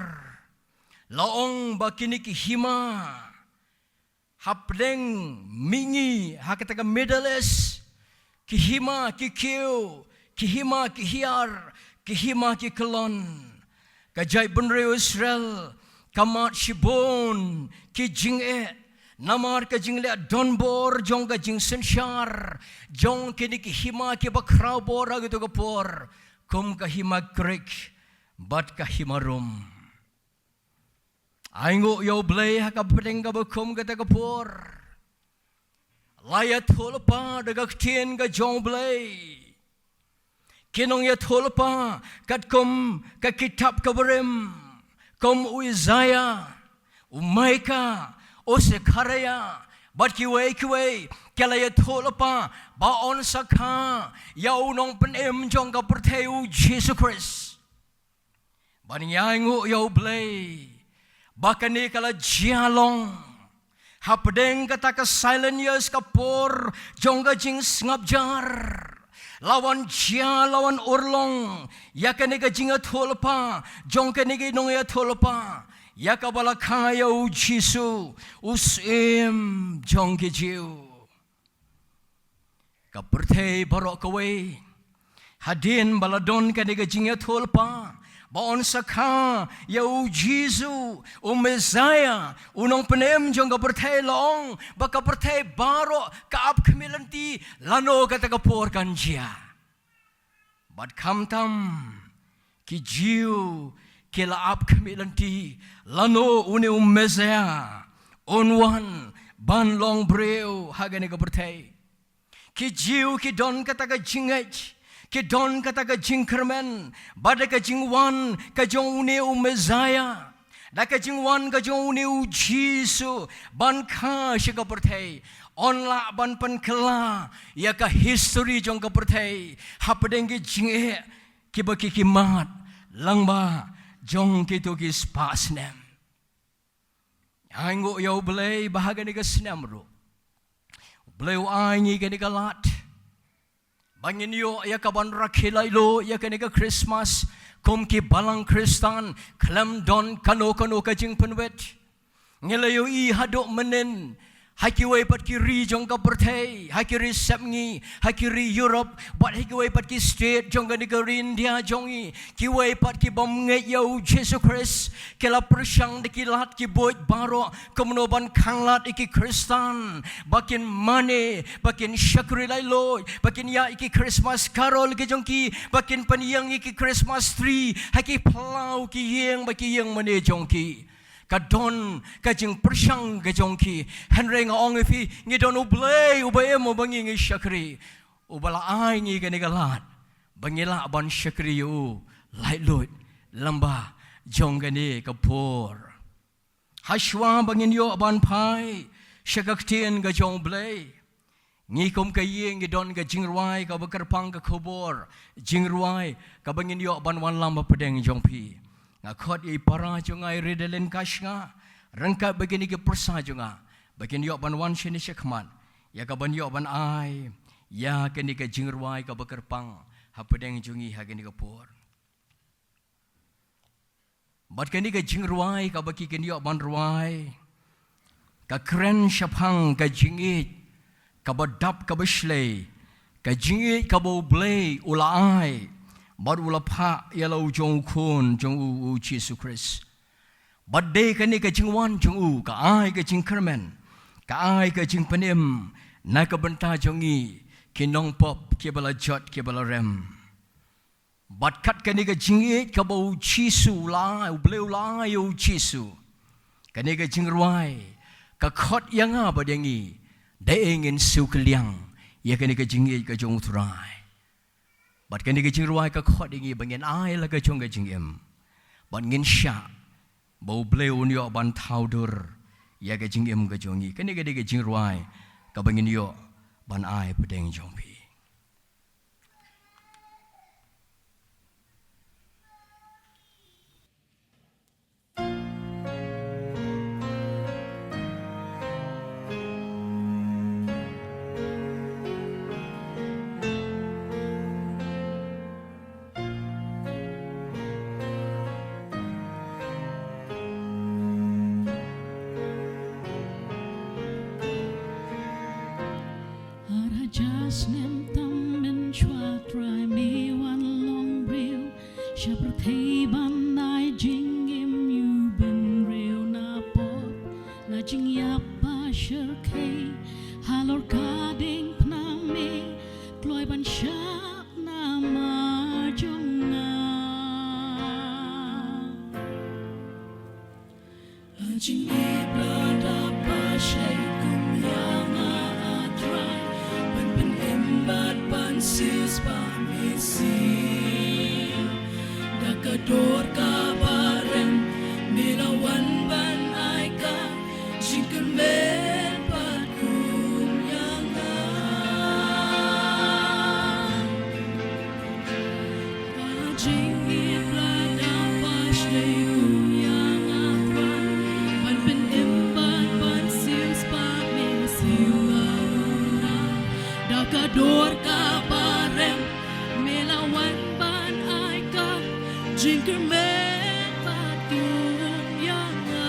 la ong ba kine ki hima hapdeng mihngi ha kata ka Middle East, ki hima ki kiew, ki hima ki hiar, ki hima ki kyllon. Ka jaitbynriew Israel ka mad shibun ki jingeh namar ka jingleh donbor jong ka jingsynshar jong kine ki hima kiba khraw bor ha kito ki por, kum ka hima Greek bad ka hima Rom. Ai nguh ïa U Blei ha ka pdeng kaba kum kata ka por. La ïathuhlypa da ka ktien ka jong U Blei. Ki nongïathuhlypa katkum ka kitab ka barim, kum u Isaiah, u Micah, u Zechariah bad kiwei kiwei, ki la ïathuhlypa ba yn sa kha ïa u nongpynim jong ka pyrthei, U Jisu Khrist. Bad ngi ai nguh ïa U Blei ba kane ka la jia long hapdeng kata ka silent years, ka por jong ka jingsngap jar. La wan jia, la wan urlong ïa kane ka jingïathuhlypa jong kine ki nongïathuhlypa ïa kaba la kha ïa U Jisu, U Syiem jong ki Jiw. Ka pyrthei baroh kawei, hadien ba la don kane ka jingïathuhlypa ba yn sa kha ïa U Jisu, u Messiah, u nongpynim jong ka pyrthei, la ong ba ka pyrthei baroh ka ap khmih lynti lano kata ka por kan jia. Bad khamtam ki Jiw ki la ap khmih lynti lano une u Messiah un wan ban long briew ha kane ka pyrthei. Ki Jiw ki don kata ka jingngeit, ki don kata ka jingkyrmen ba da ka jingwan ka jong une u Messiah, da ka jingwan ka jong une U Jisu ban kha sha ka pyrthei, yn lah ban pynkylla ïa ka history jong ka pyrthei hapdeng ki jingeh kiba ki ki mad lyngba jong kito ki spah snem. Ai nguh ïa U Blei ba ha kane ka snem ruh U Blei u ai ngi kane ka lad ba ngin ïoh ïa ka ban rakhe laitluid ïa kane ka Christmas kum ki balang Khristan khlem don kano kano ka jingpynwit. Ngi la ïohi haduh mynnin ha kiwei pat ki ri jong ka pyrthei, ha ki ri sepngi, ha ki ri Europe bad ha kiwei pat ki state jong kane ka ri India jong ngi, kiwei pat ki bym ngeit ïa U Jisu Khrist ki la pyrshang da ki lad ki buit baroh kumno ban khanglad ïa ki Khristan ba kin mane, ba kin shakri laitluid, ba kin ïaid ïa ki Christmas carol ki jong ki, ba kin pynïeng ïa ki Christmas tree ha ki phyllaw ki ïing bad ki ïing mane jong ki. Ka don ka jingpyrshang ka jong ki. Hynrei nga ong ïa phi, ngi don U Blei uba im uba ngi ngi shakri, uba la ai ngi kane ka lad ba ngi lah ban shakri ïa u laitluid lyngba jong kane ka por. Hashwa ba ngin ïoh ban phai sha ka ktien ka jong U Blei, ngi kum ka ïing ngi don ka jingrwai kaba kyrpang, ka khubor jingrwai kaba ngin ïoh ban wanlam hapdeng jong phi. Nga khot ïa i para jong nga i Redalyn Kashnga ryngkat bad kine ki pyrsa jong nga ba kin ïoh ban wan shane shakhmat ïa kaban ïoh ban ai ïa kane ka jingrwai kaba kyrpang hapdeng jong ngi ha kane ka por. Bad kane ka jingrwai kaba ki kin ïoh ban rwai ka kren shaphang ka jingïeit kaba dap kaba shlei, ka jingïeit kaba U Blei u la ai bad u la phah ïa la u jong u Khun jong u, U Jisu Khrist. Bad dei kane ka jingwan jong u ka ai ka jingkyrmen Ka ai ka jingpynim na ka bynta jong ngi ki nongpop kiba la jot kiba la rem. Bad kat kane ka jingïeit kaba u Jisu u la, u Blei u la ïa u Jisu. Kane ka jingrwai ka khot ïa nga bad ïa ngi da ei ngin siew kylliang ïa kane ka jingïeit ka jong u Trai. Bad kane ka jingrwai ka khot ïa ngi ba ngin ai la ka jong ka jingim. Bad ngin shah ba u Blei un ïoh ban thaw dur ïa ka jingim ka jong ngi. Kane ka dei ka jingrwai kaba ngin ïoh ban ai pdeng jong phi. Ar hajar snem tam mynshuwa Trai me wan long briew sha pyrthei ban ai jingim ïa u bynriew na pop na jingïap ba shyrkhei. Halor ka diengphna me kloi ban shah na mar jong nga. Ka jingïeit ba dap ba shlei kum ïa nga, A Trai, ban pynim bad ban siewspah me shisha. Da ka dur kaba rem me la wan ban ai ka jingkyrmen bad kum ïa nga. Ka jingïeit ba dap ba shlei kum ïa nga, Trai, ban pynim bad ban siewspah me shisha. Da ka dur kaba rem me la wan ban ai ka jingkyrmen bad kum ïa nga.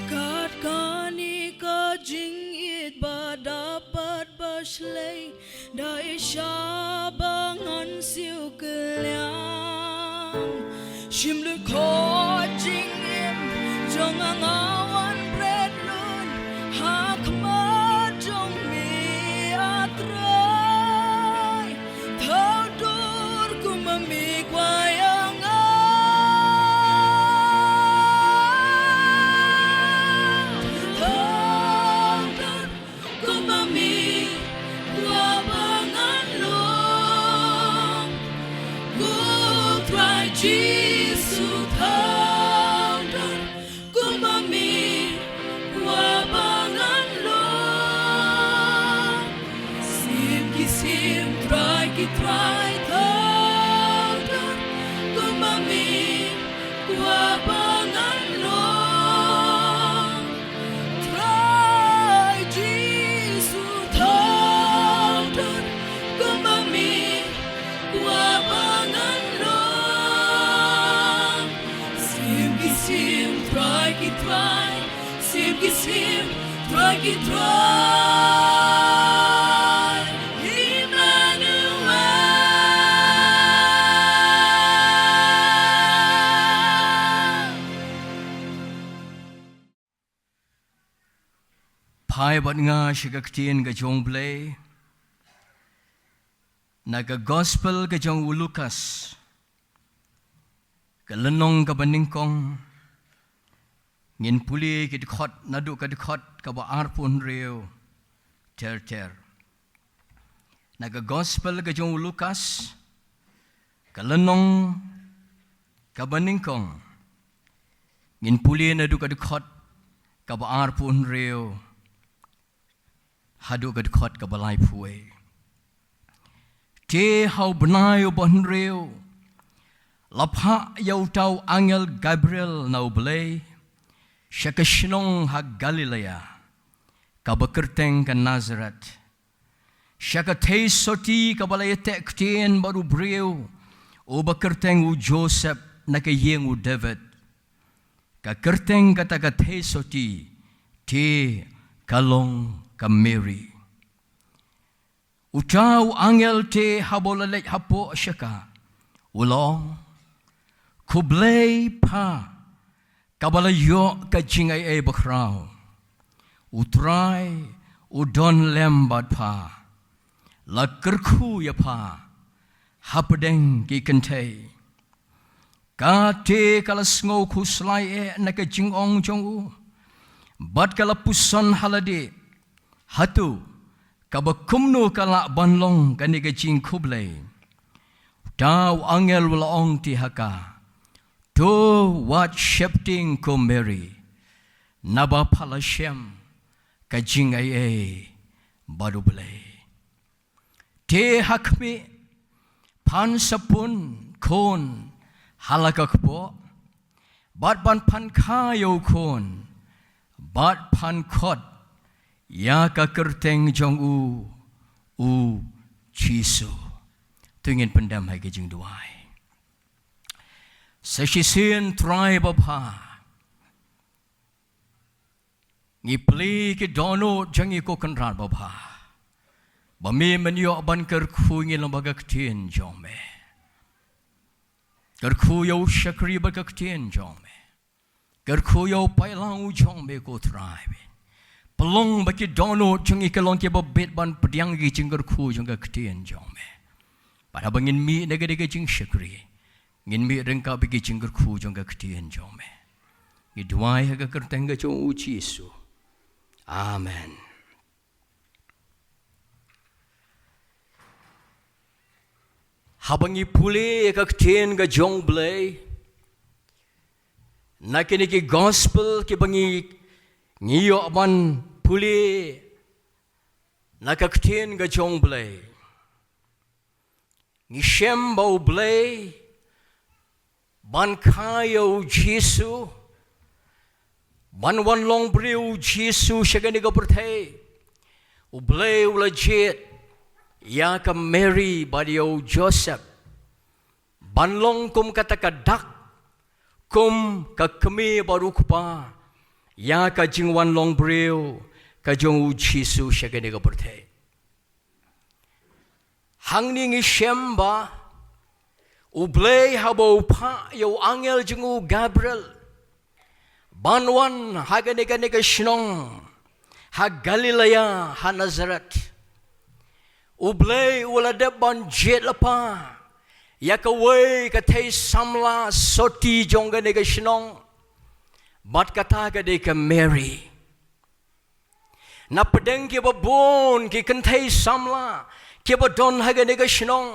Kat kane ka jingïeit ba dap bad ba shlei, da i sha ba ngan siew kylliang. Shim lut khot jingim jong nga, nga wan bret lut ha khmat jong me, A Trai. Thaw dur kum ma me kwah ïa nga. Thaw dur kum ma me kwah ba ngan long. Ko Trai Jisu, thaw dur kum ma me kwah ba ngan long. Syiem ki syiem, Trai ki trai, thaw dur kum ma me kwah ba ngan long. Trai Jisu, thaw dur kum ma me kwah ba ngan long. Syiem ki syiem, Trai ki trai, syiem ki syiem, Trai ki trai. Emmanuel. Phai bad nga sha ka ktien ka jong u Blei na ka Gospel ka jong u Lukas, ka lynnong kaba nyngkong. Ngin pule ki dkhot naduh ka dkhot kaba arphew hynriew ter ter. Na ka Gospel ka jong u Lukas, ka lynnong kaba nyngkong. Ngin pule naduh ka dkhot kaba arphew hynriew haduh ka dkhot kaba laiphew wei. Te ha u bnai uba hynriew la phah ïa uta u angel Gabriel na U Blei sha ka shnong ha Galilea, kaba kyrteng ka Nasaret, sha ka thei soti kaba la ïateh ktien bad u briew uba kyrteng u Joseph na ka ïing u David. Ka kyrteng kata ka thei soti te ka long ka Mary. Uta u angel te haba u la leit hapoh sha ka, u la ong, "Khublei pha, kaba la ïoh ka jingaiei bakhraw. U Trai u don lem bad pha. La kyrkhu ïa pha hapdeng ki kynthei." Ka te ka la sngewkhuslai eh na ka jingong jong u, bad ka la puson ha lade, "Hato kaba kumno ka lah ban long kane ka jingkhublei?" Uta u angel u la ong te ha ka, "To wat sheptieng, ko Mary, naba pha la shem ka jingaiei bad U Blei. Te ha khmih, phan sa pun khun ha la ka kpoh, bad ban phan kha ïa u khun, bad phan khot ïa ka kyrteng jong u, u Jisu." To ngin pyndem ha ka jingduwai. Sa shisien Trai babha, ngi plie ki dohnud jong ngi, ko Kynrad babha, ba me men ïoh ban kyrkhu ïa ngi lyngba ka ktien jong me. Kyrkhu ïa u shakri bad ka ktien jong me. Kyrkhu ïa u paidlang u jong me, ko Trai. Pynlong ba ki dohnud jong ngi ki long kiba bit ban pdiang ïa ki jingkyrkhu jong ka ktien jong me. Bad haba ngin mih na kane ka jingshakri, ngin mih ryngkat bad ki jingkyrkhu jong ka ktien jong me. Ngi duwai ha ka kyrteng ka jong u Jisu. Amen. Haba ngi pule ïa ka ktien ka jong U Blei na kine ki gospel kiba ngi, ngi ïoh ban pule na ka ktien ka jong U Blei, ngi shem ba U Blei, ban kha ïa u Jisu, ban wan long briew u Jisu sha kane ka pyrthei, U Blei u la jied ïa ka Mary bad ïa u Joseph ban long kum kata ka dak, kum ka kmie bad u kpa, ïa ka jingwan long briew ka jong u Jisu sha kane ka pyrthei. Hangne ngi shem ba U Blei haba u phah ïa u angel jong u Gabriel ban wan ha kane, kane ka shnong ha Galilea, ha Nazaret, U Blei u la dep ban jied lypa ïa kawei ka thei samla soti jong kane ka shnong, bad kata ka dei ka Mary. Na pdeng kiba bun ki kynthei samla kiba don ha kane ka shnong,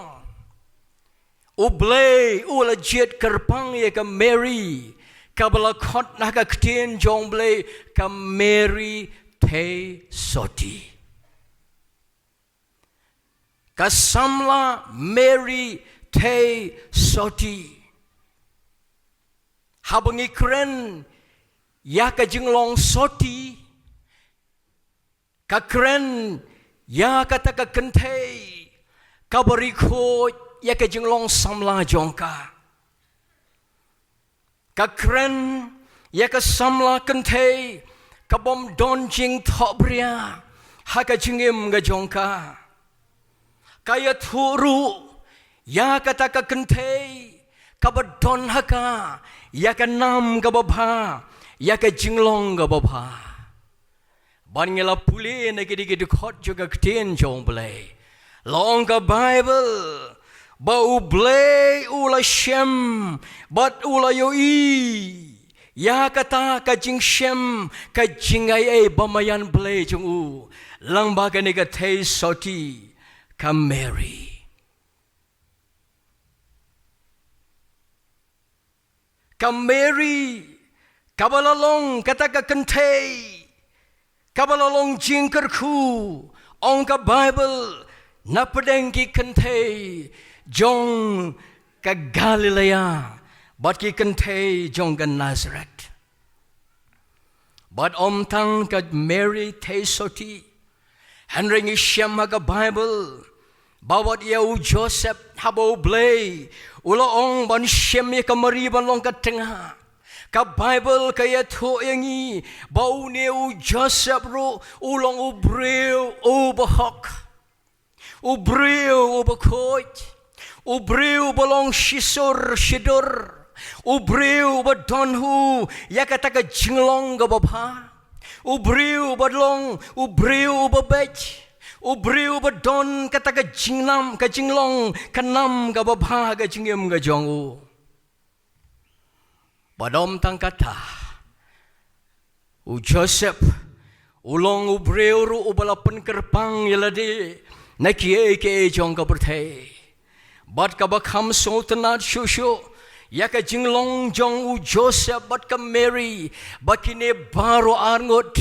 U Blei u la jied kyrpang ïa ka Mary, kaba la khot na ka ktien jong U Blei ka Mary thei soti. Ka samla Mary thei soti. Haba ngi kren ïa ka jinglong soti, ka kren ïa kata ka kynthei kaba ri khuid ïa ka jinglong samla jong ka. Ka kren ïa ka samla kynthei kabym don jingthohbria ha ka jingim ka jong ka. Ka ïathuh ruh ïa kata ka kynthei kaba don ha ka ïa ka nam kaba bha, ïa ka jinglong kaba bha. Bad ngi la pule na ki dei ki dkhot jong ka ktien jong U Blei, la ong ka Baibl ba U Blei u la shem bad u la ïohi ïa kata ka jingshem, ka jingai ei ba maïan Blei jong u, lyngba kane ka thei soti ka Mary. Ka Mary, kaba la long kata ka kynthei kaba la long jingkyrkhu, ong ka Baibl, na pdeng ki kynthei jong ka Galilea bad ki kynthei jong ka Nazareth. Bad ym tang ka Mary te soti, hynrei ngi shem ha ka Bible ba wat ïa u Joseph haba U Blei u la ong ban shem ïa ka Mary ban long ka tnga, ka Bible ka ïathuh ïa ngi ba une u Joseph ruh u long u briew u bahok, u briew u bakhuid, u briew ba long shisur shidur, u briew ba don ïa kata ka jinglong kaba bha, u briew ba long u briew u babeit, u briew ba don kata ka jingnam, ka jinglong, ka nam kaba bha ha ka jingim ka jong u. Bad ym tang kata, u Joseph u long u briew ruh uba la pynkyrpang ïa lade na kiei kiei jong ka pyrthei. Bad kaba kham sngewtynnad shuh shuh ïa ka jinglong jong u Joseph bad ka Mary, ba kine baroh arngut,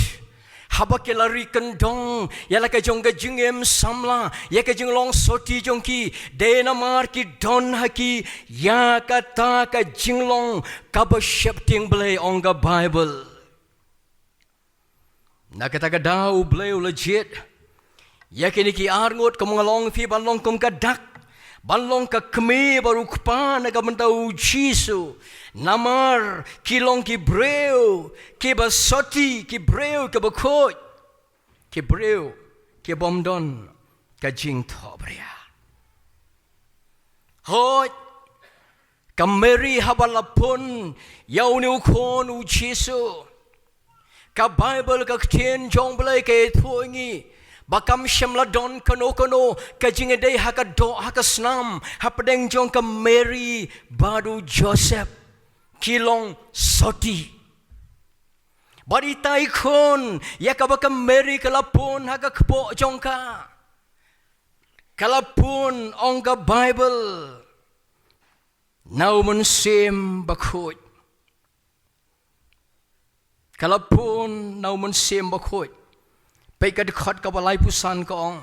haba ki la ri kyndong ïa la ka jong ka jingim samla, ïa ka jinglong soti jong ki, dei namar ki don ha ki ïa kata ka jinglong kaba sheptieng Blei, ong ka Bible. Na kata ka daw U Blei u la jied ïa kine ki arngut, kum nga la ong ïa phi, ban long kum ka dak, ban long ka kmie bad u kpa na ka bynta u Jisu. Namar ki long ki briew kiba soti, ki briew kiba khuid, ki briew ki bym don ka jingthohbria. Hooid, ka Mary haba la pun ïa une u khun u Jisu, ka Bible, ka ktien jong U Blei ka ïathuh ïa ngi ba kam shym la don kano kano ka jingïadei ha ka doh ha ka snam hapdeng jong ka Mary bad u Joseph. Ki long soti. Bad ita i khun ïa kaba ka Mary ka la pun ha ka kpoh jong ka, ka la pun, ong ka Bible, na u Mynsiem Bakhuid. Ka la pun na u Mynsiem Bakhuid. Peit ka dkhot kaba laiphew san, ka ong,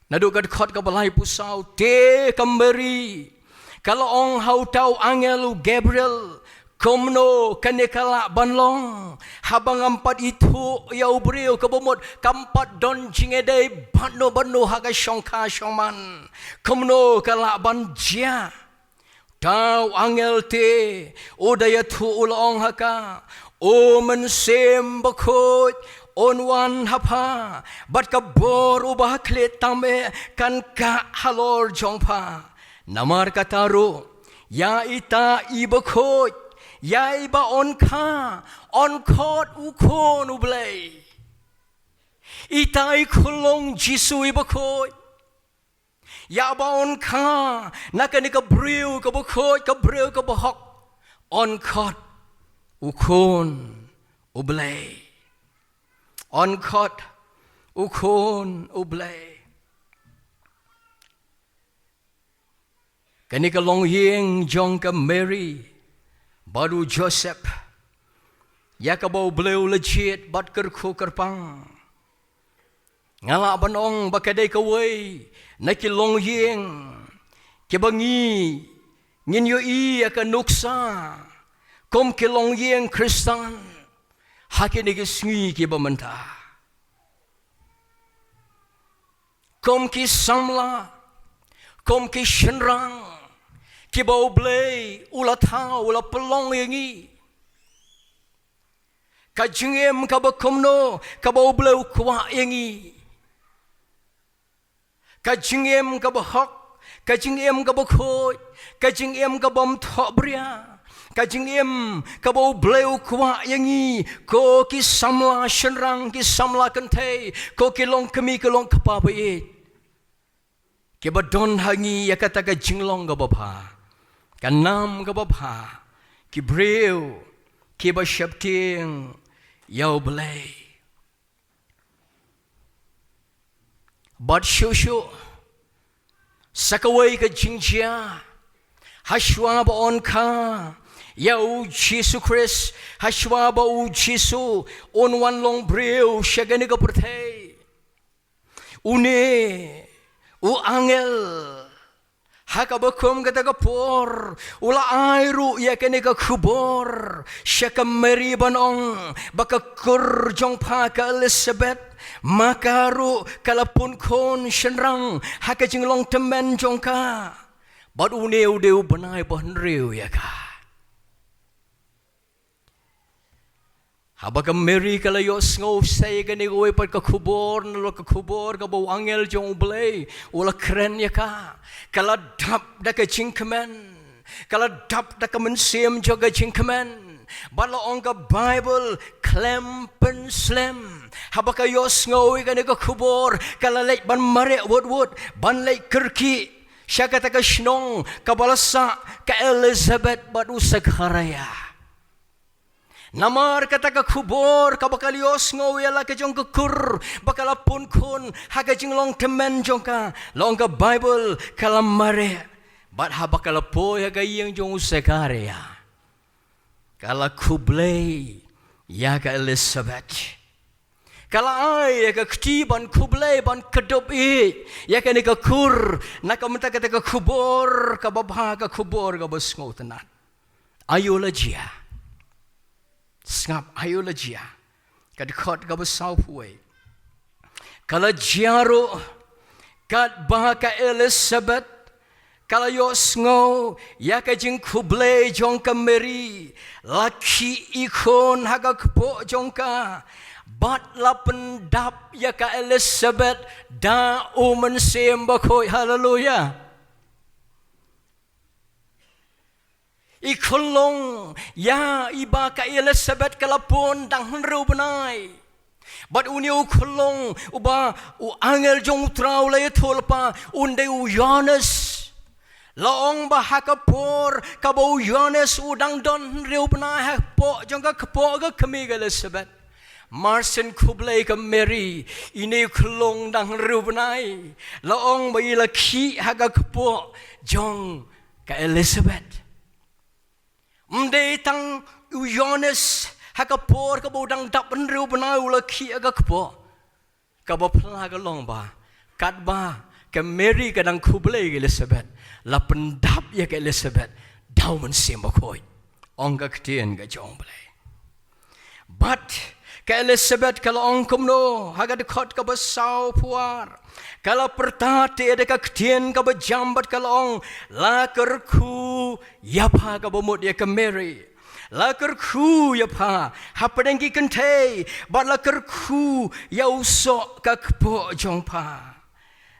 naduh ka dkhot kaba laiphew saw: Te ka Mary ka la ong ha uta u angel u Gabriel, kumno kane ka lah ban long, haba ngam pat ithuh ïa u briew, kaba mut kam pat don jingïadei bad no bad no ha ka shongkha shongman? Kumno ka lah ban jia? Uta u angel te u da ïathuh, u la ong ha ka: U Mynsiem Bakhuid un wan ha pha, bad ka bor uba ha khlieh tam eh kan kah halor jong pha. Namar kata ruh, ïa ita i bakhuid, ïa iba yn kha, yn khot u Khun u Blei. Ita i khunlung Jisu i bakhuid, ïa ba yn kha na kane ka briew kaba khuid, ka briew kaba hok, yn khot u Khun u Blei. Yn khot u Khun u Blei. Kane ka longïing jong ka Mary bad u Joseph, ïa kaba U Blei u la jied bad kyrkhu kyrpang, nga lah ban ong ba ka dei kawei na ki longïing kiba ngi, ngin ïohi ïa ka nuksa kum ki longïing Khristan ha kine ki sngi kiba mynta. Kum ki samla, kum ki shynrang kiba U Blei u la thaw, u la pynlong ïa ngi. Ka jingim kaba kumno kaba U Blei u kwah ïa ngi? Ka jingim kaba hok, ka jingim kaba khuid, ka jingim kabym thohbria, ka jingim kaba U Blei u kwah ïa ngi, ko ki samla shynrang, ki samla kynthei, ko ki longkmie, ki longkpa ba ïeit, kiba don ha ngi ïa kata ka jinglong kaba bha, ka nam kaba bha, ki briew kiba sheptieng ïa U Blei. Bad shuh shuh, sa kawei ka jingjia, hashwa ba yn kha ïa u Jisu Khrist, hashwa ba u Jisu un wan long briew sha kane ka pyrthei, Une u angel, ha kaba kum kata ka por, u la ai ruh ïa kane ka khubor sha ka Mary ban ong ba ka kur jong pha ka Elizabeth, ma ka ruh ka la pun khun shynrang ha ka jinglong tymmen jong ka. Bad une u dei u bnai ba hynriew ïa ka. Haba ka Mary ka la ïohsngew sa ïa kane kawei pat ka khubor, nalor ka khubor kaba u angel jong U Blei u la kren ïa ka, ka la dap da ka jingkmen, ka la dap da ka mynsiem jong ka jingkmen. Bad la ong ka Baibl, khlem pynslem, haba ka ïohsngew ïa kane ka khubor, ka la leit ban mareh wut wut, ban leit kyrkieh sha kata ka shnong kaba la sah ka Elizabeth bad u Sakharaïa. Namar kata ka khubor kaba ka la ïohsngew ïa la ka jong ka kur ba ka la pun khun ha ka jinglong tymmen jong ka, la ong ka Baibl, ka la mareh. Bad haba ka la poi ha ka ïing jong u Sakharaïa, ka la khublei ïa ka Elizabeth. Ka la ai ïa ka kti ban khublei, ban kdup ïa kane ka kur na ka bynta kata ka khubor kaba bha, ka khubor kaba sngewtynnat. Aïu la jia? Sngap, aïu la jia? Ka dkhot kaba sawphew wei. Ka la jia ruh katba ka Elizabeth ka la ïohsngew ïa ka jingkhublei jong ka Mary, la khih i khun ha ka kpoh jong ka, bad la pyndap ïa ka Elizabeth da U Mynsiem Bakhuid. Haleluia. I khyllung ïa iba ka Elizabeth ka la pun dang hynriew bnai. Bad une u khyllung uba u angel jong U Trai u la ïathuh lypa, un dei u Ïoannis. La ong ba ha ka por kaba u Ïoannis u dang don hynriew bnai ha kpoh jong ka kpoh ka kmie ka Elizabeth. Mar shen khublei ka Mary, ine u khyllung dang hynriew bnai, la ong ba i la khih ha ka kpoh jong ka Elizabeth. Ym dei tang u Ïoannis ha ka por kaba u dang dap hynriew bnai u la khih ha ka kpoh. Kaba phylla ka long ba katba ka Mary ka dang khublei ka Elizabeth, la pyndap ïa ka Elizabeth da U Mynsiem Bakhuid, ong ka ktien ka jong U Blei. Bad ka Elizabeth ka la ong kumno ha ka dkhot kaba sawphew ar? Ka la pyrta te da ka ktien kaba jam bad ka la ong, la kyrkhu ïa pha, kaba mut ïa ka Mary. La kyrkhu ïa pha hapdeng ki kynthei, bad la kyrkhu ïa u soh ka kpoh jong pha.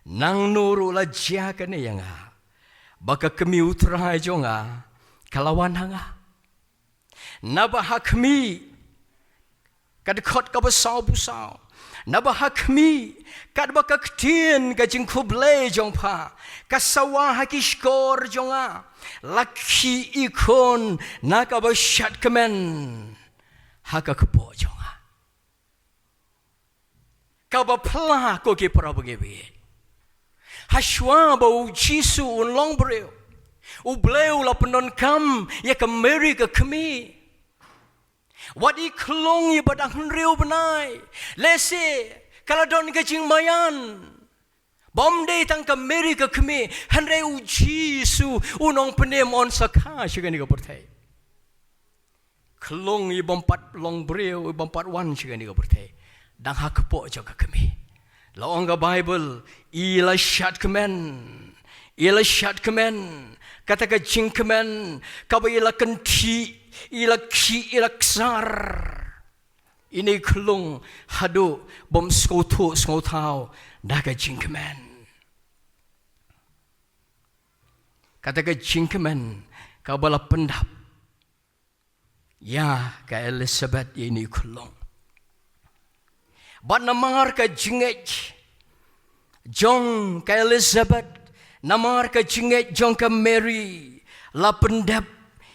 Nangno ruh la jia kane ïa nga, ba ka kmie U Trai jong nga ka la wan ha nga. Naba ha khmih, ka dkhot kaba sawphew saw, naba ha khmih, katba ka ktien ka jingkhublei jong pha ka sawa ha ki shkor jong nga, la khih i khun na kaba shadkmen ha ka kpoh jong nga. Kaba phylla, ko ki para bangeit, hashwa ba U Jisu un long briew, U Blei u la pyndonkam ïa ka Mary ka kmie. Wat i khlong iba dang hynriew bnai, lehse ka la don ka jingmaïan ba ym dei tang ka Mary ka kmie, hynrei U Jisu u nongpynim un sa kha sha kane ka pyrthei. Khlong ibym pat long briew, ibym pat wan sha kane ka pyrthei, dang ha kpoh jong ka kmie. La ong ka Baibl, i la shadkmen, i la shadkmen, kata ka jingkmen kaba i la kynthih, i la khih, i la ksar. Ine i khlong haduh bym sngewthuh sngewthaw da ka jingkmen. Kata ka jingkmen kaba la pyndap ïa ka Elizabeth, ïa ine i khlong. Bad namar ka jingngeit jong ka Elizabeth, namar ka jingngeit jong ka Mary, la pyndep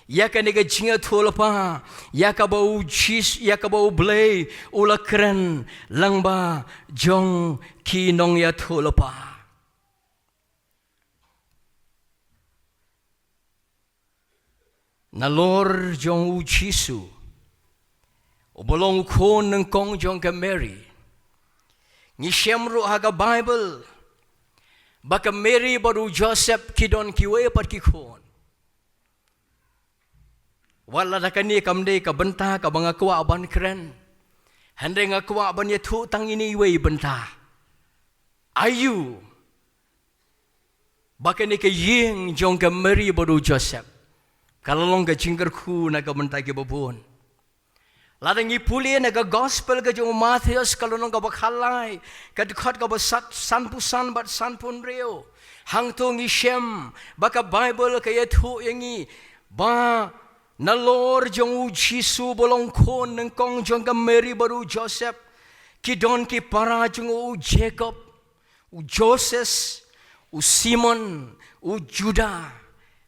ïa kane ka jingïathuhlypa ïa kaba U Jis, ïa kaba U Blei u la kren lyngba jong ki nongïathuhlypa. Nalor jong U Jisu uba long u khun nyngkong jong ka Mary, Ngi shem ruh ha ka Baibl ba ka Mary bad u Joseph ki don kiwei pat ki khun. Wat lada kane kam dei ka bynta kaba nga kwah ban kren, hynrei nga kwah ban ïathuh tang ine iwei i bynta. Aïu ba kane ka ïing jong ka Mary bad u Joseph ka la long ka jingkyrkhu na ka bynta kiba bun? Lada ngi pule na ka Gospel ka jong u Mathaios, ka lynnong kaba khatlai, ka dkhot kaba sat, sanphew san bad sanphew hynriew, hangto ngi shem ba ka Baibl ka ïathuh ïa ngi ba nalor jong u Jisu ba long khun nyngkong jong ka Mary bad u Joseph, ki don ki para jong u, u Jakob, u Joses, u Simon, u Juda,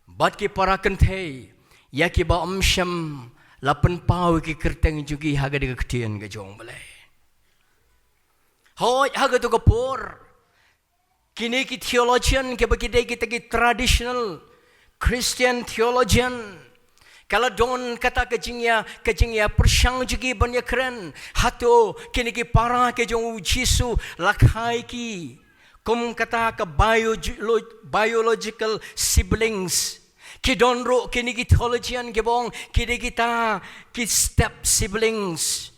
bad ki para kynthei ïa kiba ym shym la pynpaw ïa ki kyrteng jong ki ha ka dei ka ktien ka jong u Blei. Hooid, ha kato ka por, kine ki theologian kiba ki dei kita ki traditional Christian theologian, ka la don kata ka jingïa, ka jingïapyrshang jong ki ban ïakren, hato kine ki para ki jong u Jisu la kha ïa ki kum kata ka biologi-, biological siblings? Ki don ruh kine ki theologian kiba ong ki dei kita ki step siblings.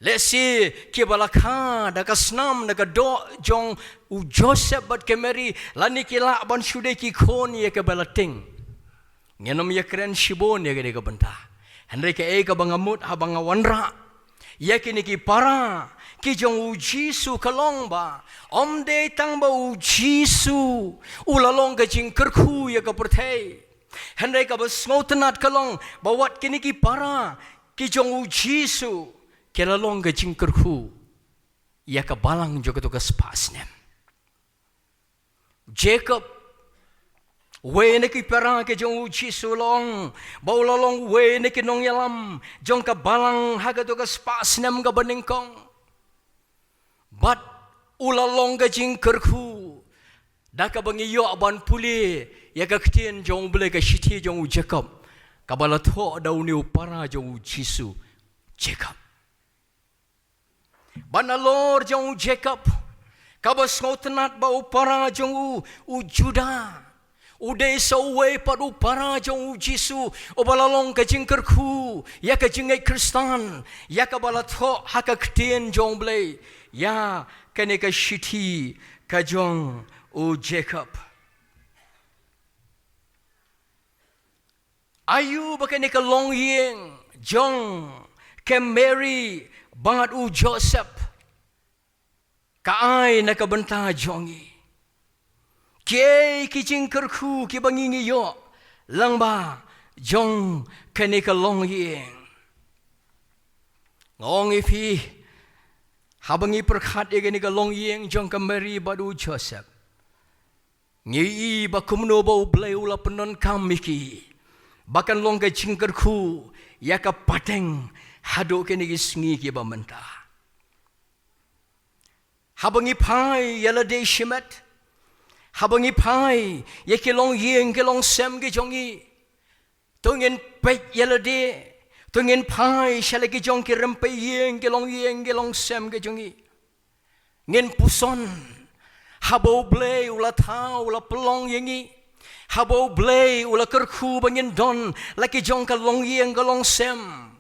Lehse kiba la kha da ka snam, da ka doh jong u Joseph bad ka Mary, lane ki lah ban shu dei ki khun ïa kaba la tieng. Ngin ym ïakren shibun ïa kane ka bynta. Hynrei kaei kaba nga mut haba nga wanrah ïa kine ki para ki jong u Jisu ka long ba ym dei tang ba u Jisu u la long ka jingkyrkhu ïa ka pyrthei, hynrei kaba sngewtynnat ka long ba wat kine ki para ki jong u Jisu ki la long ka jingkyrkhu ïa ka balang jong kato ka spah snem. Jakob, uwei na ki para ki jong u Jisu, la ong ba u la long uwei na ki nongïalam jong ka balang ha kato ka spah snem kaba nyngkong. Bad u la long ka jingkyrkhu, da kaba ngi ïoh ban pule ïa ka ktien jong u Blei, ka shithi jong u Jakob, kaba la thoh da une u para jong u Jisu, Jakob. Bad nalor jong u Jakob, kaba sngewtynnat ba u para jong u, u Juda, u dei sa uwei pat u para jong u Jisu uba la long ka jingkyrkhu ïa ka jingngeit Khristan, ïa kaba la thoh ha ka ktien jong u Blei ïa kane ka shithi ka jong u Jakob. Aïu ba kane ka longïing jong ka Mary bad u Joseph ka ai na ka bynta jong ngi? Kiei ki jingkyrkhu kiba ngi ngi ïoh lyngba jong kane ka longïing? Nga ong ïa phi, haba ngi pyrkhat ïa kane ka longïing jong ka Mary bad u Joseph, ngi i ba kumno ba u Blei u la pyndonkam ïa ki ba kan long ka jingkyrkhu ïa ka pateng haduh kine ki sngi kiba mynta. Haba ngi phai ïa lade shimet, haba ngi phai ïa ki longïing ki longsem ki jong ngi, to ngin peit ïa lade, to ngin phai sha la ki jong ki rympei ïing ki longïing ki longsem ki jong ngi. Ngin puson haba u Blei u la thaw, u la pynlong ïa ngi, haba u Blei u la kyrkhu ba ngin don la ki jong ka longïing ka longsem.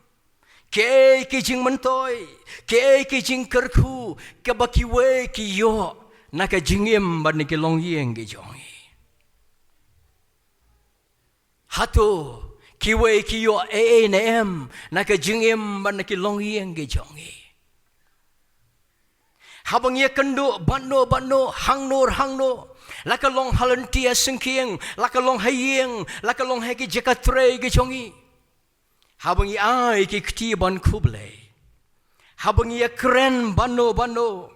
Kiei ki jingmyntoi, kiei ki jingkyrkhu kaba kiwei ki ïoh na ka jingim bad na ki longïing ki jong ngi? Hato kiwei ki ïoh ei ei ne em na ka jingim bad na ki longïing ki jong ngi? Haba ngi ïakynduh bad no bad no, hangno hangno, la ka long ha lynti ha syngkien, la ka long ha ïing, la ka long ha ki jaka trei ki jong ngi, haba ngi ai ki kti ban khublei, haba ngi ïakren bad no bad no,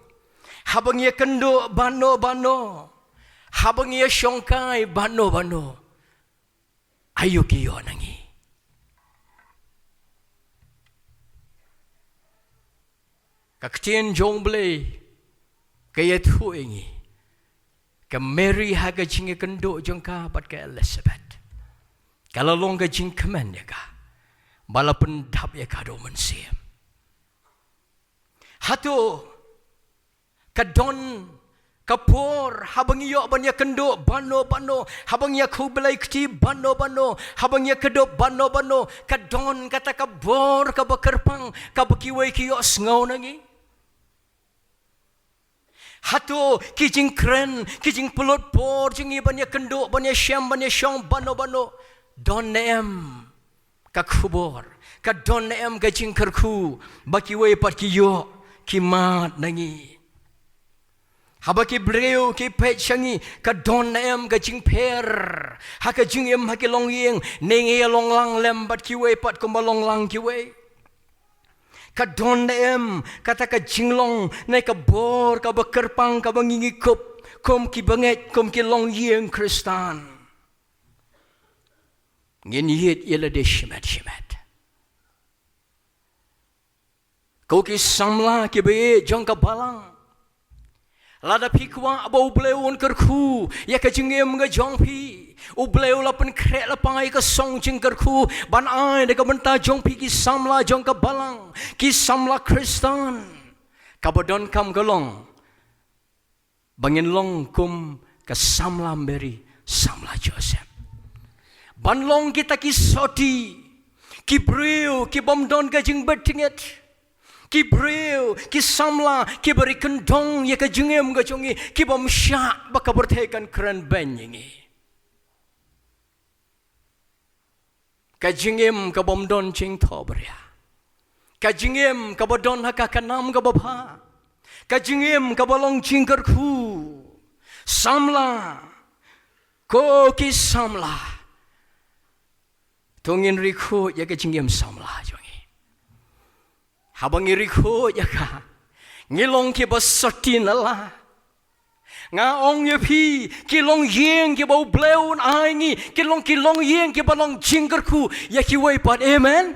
haba ngi ïakynduh bad no bad no, haba ngi ïashongkai bad no bad no, aïu ki ïoh na ngi? Ka ktien jong u Blei ka ïathuh ïa ngi, ka Mary ha ka jingïakynduh jong ka bad ka Elizabeth, ka la long ka jingkmen ïa ka ba la pyndap ïa ka da u Mynsiem. Hato Ka don ka bor, haba ngi ïoh ban ïakynduh bano bano, haba ngi ïakhublei kti bano bano, haba ngi ïakdup bano bano, ka don kata ka bor kaba kyrpang, kaba kiwei ki ïohsngew na ngi. Hato ki jingkren, ki jingpynlut bor jong ngi ban ïakynduh, ban ïashem, ban ïashong bano bano, don ne em ka khubor, ka don ne em ka jingkyrkhu ba kiwei pat ki ïoh, ki mad na ngi? Haba ki briew ki peit sha ngi, ka don ne em ka jingpher ha ka jingim ha ki longïing, ne ngi ïa long lang lem bad kiwei pat kumba long lang kiwei? Ka don ne em kata ka jinglong ne ka bor kaba kyrpang kaba ngi ngi kup kum ki bangeit, kum ki longïing Khristan? Ngin ïeit ïa lade shimet shimet. Ko ki samla kiba ïeit jong ka balang, lada phi kwah ba U Blei un kyrkhu ïa ka jingim ka jong phi, U Blei u la pynkhreh lypa ïa ka song jingkyrkhu ban ai na ka bynta jong phi ki samla jong ka balang, ki samla Khristan. Kaba donkam ka long ba ngin long kum ka samla Mary, samla Joseph. Ban long kita ki soti, ki briew ki bym don ka jingbit jingit, ki briew, ki samla kiba ri kyndong ïa ka jingim ka jong ngi, ki bym shah ba ka pyrthei kan kren beiñ ïa ngi. Ka jingim ka bym don jingthohbria, ka jingim kaba don ha ka, ka nam kaba bha, ka jingim kaba long jingkyrkhu. Samla, ko ki samla, to ngin ri khuid ïa ka jingim samla jong ngi. Haba ngi ri khuid ïa ka, ngi long kiba soti na la. Nga ong ïa phi, ki longïing kiba U Blei un ai ngi, ki long, ki longïing kiba long jingkyrkhu ïa kiwei pat. Amen.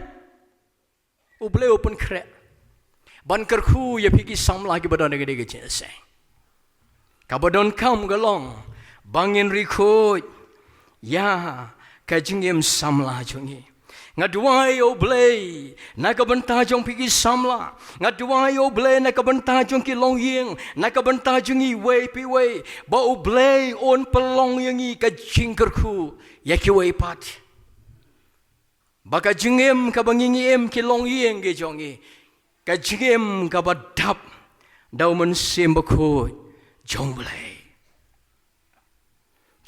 U Blei u pynkhreh ban kyrkhu ïa phi ki samla kiba don ha kane ka jingïaseng. Kaba donkam ka long ba ngin ri khuid ïa ka jingim samla jong ngi. Nga duwai ïa U Blei na ka bynta jong phi ki samla. Nga duwai ïa U Blei na ka bynta jong ki longïing, na ka bynta jong ngi iwei pa iwei, ba U Blei un pynlong ïa ngi ka jingkyrkhu ïa kiwei pat. Ba ka jingim kaba ngi ngi im, ki longïing ki jong ngi, ka jingim kaba dap da U Mynsiem Bakhuid jong U Blei.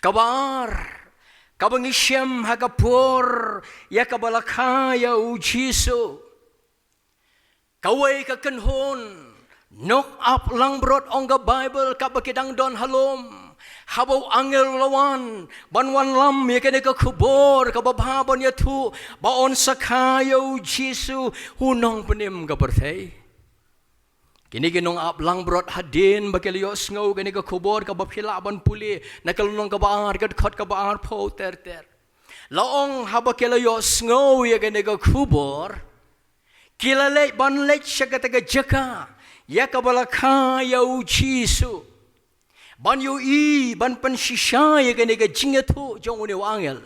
Kaba ar, kaba ngi shem ha ka por ïa kaba la kha ïa U Jisu. Kawei ka kynhun nongap langbrot, ong ka Baibl, kaba ki dang don ha lum, haba u angel u la wan ban wanlam ïa kane ka khubor kaba bha ban ïathuh ba un sa kha ïa U Jisu, U Nongpynim ka pyrthei. Kine ki nongap langbrot, hadien ba ki la ïohsngew kane ka khubor kaba phi lah ban pule na ka lynnong kaba ar, ka dkhot kaba arphew ter ter, la ong haba ki la ïohsngew ïa kane ka khubor, ki la leit ban leit sha kata ka jaka ïa kaba la kha ïa U Jisu, ban ïohi, ban pynshisha ïa kane ka jingïathuh jong une u angel.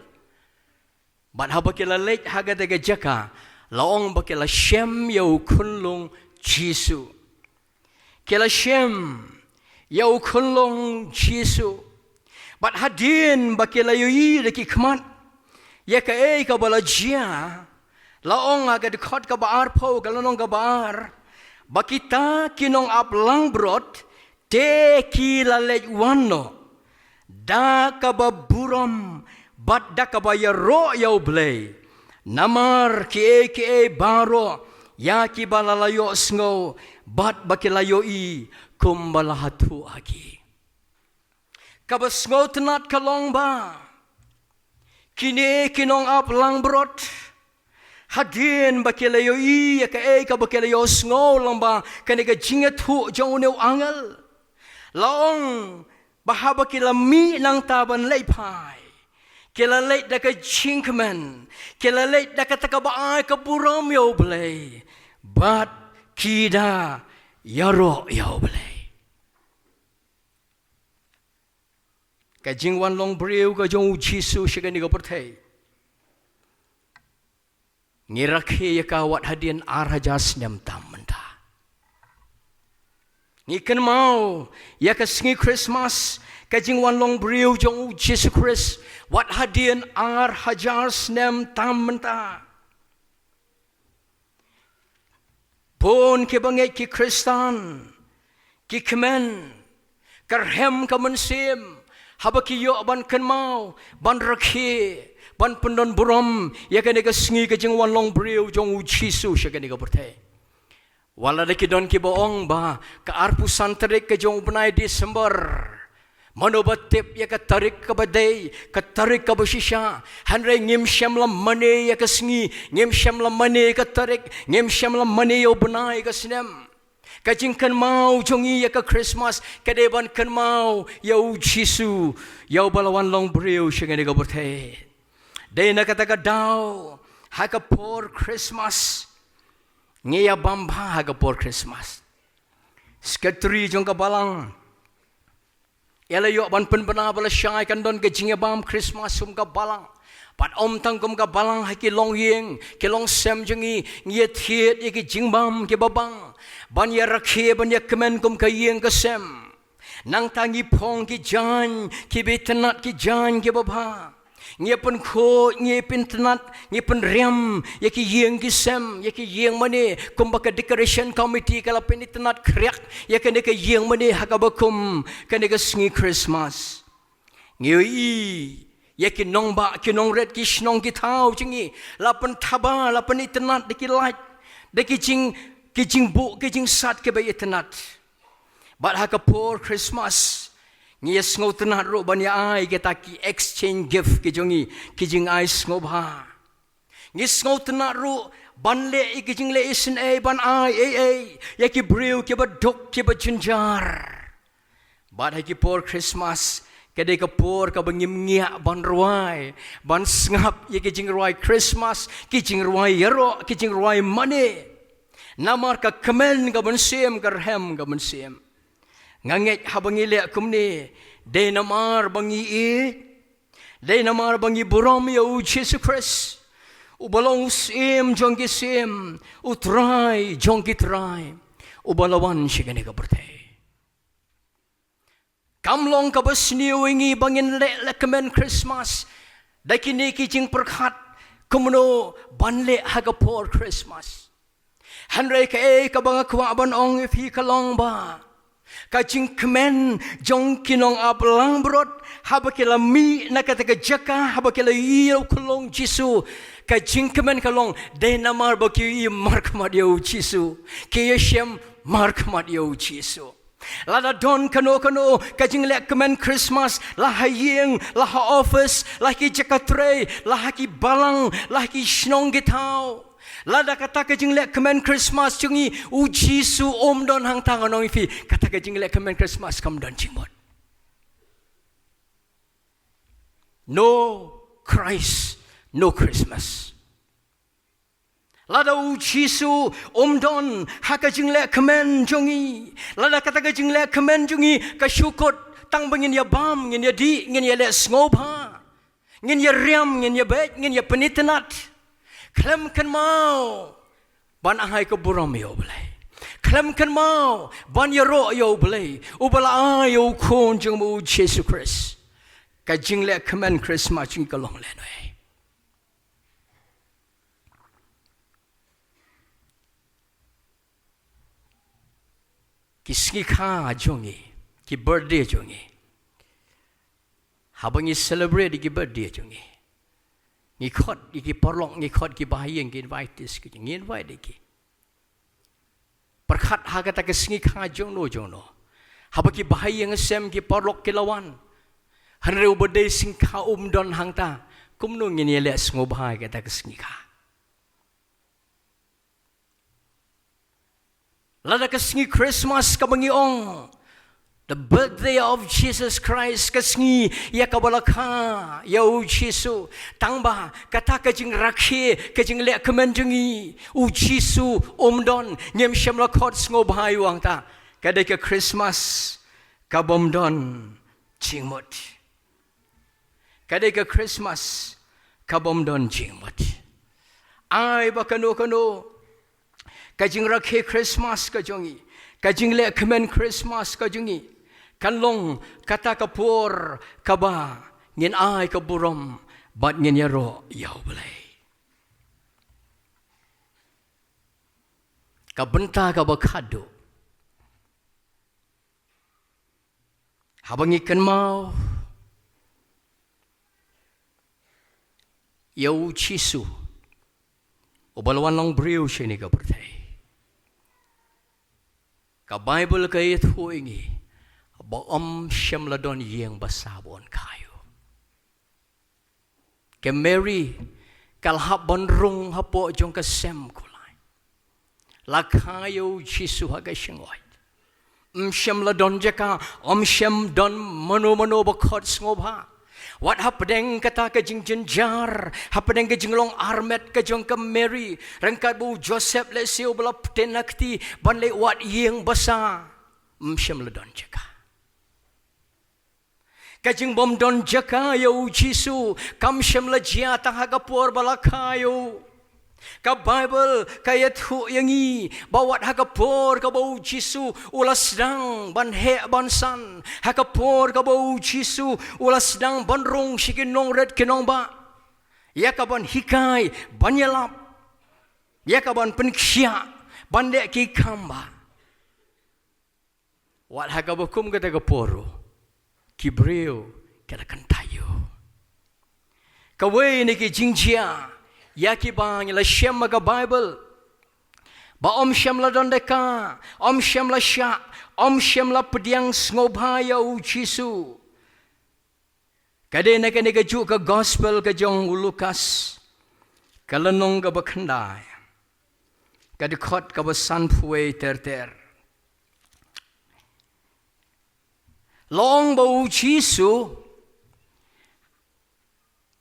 Bad haba ki la leit ha kata ka jaka, la ong ba ki la shem ïa u khunlung Jisu. Ki la shem ïa u khunlung Jisu. Bad hadien ba ki la ïohi da ki khmat ïa kaei kaba la jia, la ong ha ka dkhot kaba arphew, ka lynnong kaba ar, ba kita ki nongap langbrot te ki la leit wan noh da kaba burom bad da kaba ïaroh ïa U Blei, namar kiei kiei baroh ïa kiba la la ïohsngew bad ba ki la ïohi kumba la ïathuh ha ki. Kaba sngewtynnat ka long ba kine ki nongap langbrot, hadien ba ki la ïohi ïa kaei kaba ki la ïohsngew lyngba kane ka jingïathuh jong une u angel, la ong ba haba ki la mih nangta ban leit phai, ki la leit da ka jingkmen, ki la leit da kata kaba ai ka burom ïa U Blei, bad ki da ïaroh ïa U Blei. Ka jingwan long briew ka jong U Jisu sha kane ka pyrthei, ngi rakhe ïa ka wat hadien ar hajar snem tam mynta. Ngi kynmaw ïa ka sngi Christmas, ka jingwan long briew jong u Jisu Khrist, wat hadien ar hajar snem tam mynta. Bun kiba ngeit ki Khristan, ki kmen, ka rhem ka mynsiem, haba ki ïoh ban kynmaw, ban rakhe, ban pyndon burom ïa kane ka sngi ka jingwan long briew jong u Jisu sha kane ka pyrthei. Wat la da ki don kiba ong ba ka arphew san tarik ka jong u bnai December, mano ba tip ïa ka tarik kaba dei, ka tarik kaba shisha? Hynrei ngim shym la mane ïa ka sngi, ngim shym la mane ïa ka tarik, ngim shym la mane ïa u bnai, ka snem. Ka jingkynmaw jong ngi ïa ka Christmas ka dei ban kynmaw ïa u Jisu, ïa uba la wan long briew sha kane ka pyrthei. Dei na kata ka daw, ha ka por Christmas, ngi ïa bam bha ha ka por Christmas. Secretary jong ka balang, ïa la ïoh ban pynbna ba lashai kan don ka jingïabam Christmas kum ka balang. Bad ym tang kum ka balang, ha ki longïing, ki longsem jong ngi, ngi ïa thied ïa ki jingbam kiba bang, ban ïa rakhe, ban ïa kmen kum ka ïing ka sem. Nangta ngi phong ki jaiñ kiba itynnad, ki jaiñ kiba bha. Ngi ïa pynkhuid, ngi ïa pynitynnad, ngi ïa pynriam ïa ki ïing ki sem, ïa ki ïing mane, kumba ka decoration committee ka la pynitynnad khriak ïa kane ka ïing mane ha kaba kum kane ka sngi Christmas. Ngi ïohi ïa ki nongbah, ki nongrit, ki shnong ki thaw jong ngi la pynthaba, la pynitynnad da ki light, da ki jing, ki jingbuh, ki jingsat kiba itynnad. Bad ha ka por Christmas, ngi ïa sngewtynnad ruh ban ïa ai kita ki exchange gift ki jong ngi, ki jingai sngewbha. Ngi sngewtynnad ruh ban leh ïa ki jingleh isynei, ban ai ei ei ïa ki briew kiba duk, kiba jynjar. Bad ha ki por Christmas, ka dei ka por kaba ngim ngiah ban rwai, ban sngap ïa ki jingrwai Christmas, ki jingrwai ïaroh, ki jingrwai mane. Namar ka kmen ka mynsiem, ka rhem ka mynsiem. Nga ngeit haba ngi leh kumne, dei namar ba ngi ïeit, dei namar ba ngi burom ïa u Jisu Khrist, uba long u Syiem jong ki syiem, u Trai jong ki trai, uba la wan sha kane ka pyrthei. Kam long kaba sniew ïa ngi ba ngin leh, leh kmen Christmas da kine ki jingpyrkhat kumno ban leh ha ka por Christmas. Hynrei kaei kaba nga kwah ban ong ïa phi ka long ba ka jingkmen jong ki nongap langbrot, haba ki la mih na kata ka jaka, haba ki la ïohi ïa u khyllung Jisu, ka jingkmen ka long dei namar ba ki ïohi markhmat ïa u Jisu, ki ïashem markhmat ïa u Jisu. Lada don kano kano ka jingleh kmen Christmas, la ha ïing, la ha office, la ha ki jaka trei, la ha ki balang, la ha ki shnong ki thaw, lada kata ka jingleh kmen Christmas jong ngi, u Jisu um don hangta, ngan ong ïa phi, kata ka jingleh kmen Christmas kam don jingmut. No Christ, no Christmas. Lada u Jisu um don ha ka jingleh kmen jong ngi, lada kata ka jingleh kmen jong ngi ka shu kut tang ba ngin ïa bam, ngin ïa dih, ngin ïa leh sngewbha, ngin ïa riam, ngin ïa beit, ngin ïa pynitynnad, khlem kynmaw ban ai ka burom ïa U Blei, khlem kynmaw ban ïaroh ïa U Blei uba la ai ïa u Khun jong u, Jisu Khrist, ka jingleh kmen Christmas jong ngi ka long lehnoh. Ki sngi kha jong ngi, ki birthday jong ngi, haba ngi celebrate ïa ki birthday jong ngi, ngi khot ïa ki paralok, ngi khot ki bahaïing, ki invitees, ki, ngi invite ïa ki. Pyrkhat ha kata ka sngi kha jongno jongno, haba ki bahaïing sem, ki paralok ki la wan, hynrei uba dei sngi kha um don hangta, kumno ngin ïa leh sngewbha ha kata ka sngi kha? Lada ka sngi Christmas kaba ngi ong, the birthday of Jesus Christ, ka sngi ïa kaba la kha ïa u Jisu, tang ba kata ka jingrakhe, ka jingleh kmen jong ngi, u Jisu um don, ngim shym la khot sngewbha ïa u hangta, ka dei ka Christmas kabym don jingmut. Ka dei ka Christmas kabym don jingmut. Ai ba kano kano ka jingrakhe Christmas ka jong ngi, Ka jingleh kmen Christmas ka jong ngi kan long kata ka por kaba ngin ai ka burom bad ngin ïaroh ïa U Blei. Ka bynta kaba khadduh, haba ngi kynmaw ïa U Jisu uba la wan long briew sha kane ka pyrthei, ka Baibl ka ïathuh ïa ngi ba ym shym la don ïing basa ba yn kha ïa u. Ka Mary ka la hap ban rung hapoh jong ka sem kulai, la kha ïa U Jisu ha ka shyngoid. Ym shym la don jaka, ym shym don mano mano ba khot sngewbha. Wat hapdeng kata ka jingjynjar, hapdeng ka jinglong armet ka jong ka Mary, ryngkat bad u Joseph lehse uba la pynthikna kti ban leit wad ïing basa, ym shym la don jaka. Ka jingbym don jaka ïa U Jisu kam shym la jia tang ha ka por ba la kha ïa u. Ka Baibl ka ïathuh ïa ngi ba wat ha ka por kaba U Jisu u la sdang ban heh ban san, ha ka por kaba U Jisu u la sdang ban rung sha ki nongrit ki nongbah, ïa ka ban hikai, ban ïalap, ïa ka ban pynkhiah, ban leh ki kam bah. Wat ha kaba kum kata ka por ruh ki briew ki la kyntait ïa u. Kawei na ki jingjia ïa kiba ngi la shem ha ka Baibl ba ym shym la don jaka, ym shym la shah, ym shym la pdiang sngewbha ïa U Jisu, ka dei na kane kajuh ka Gospel ka jong u Lukas, ka lynnong kaba khyndai, ka dkhot kaba sanphew wei ter ter. La ong ba U Jisu,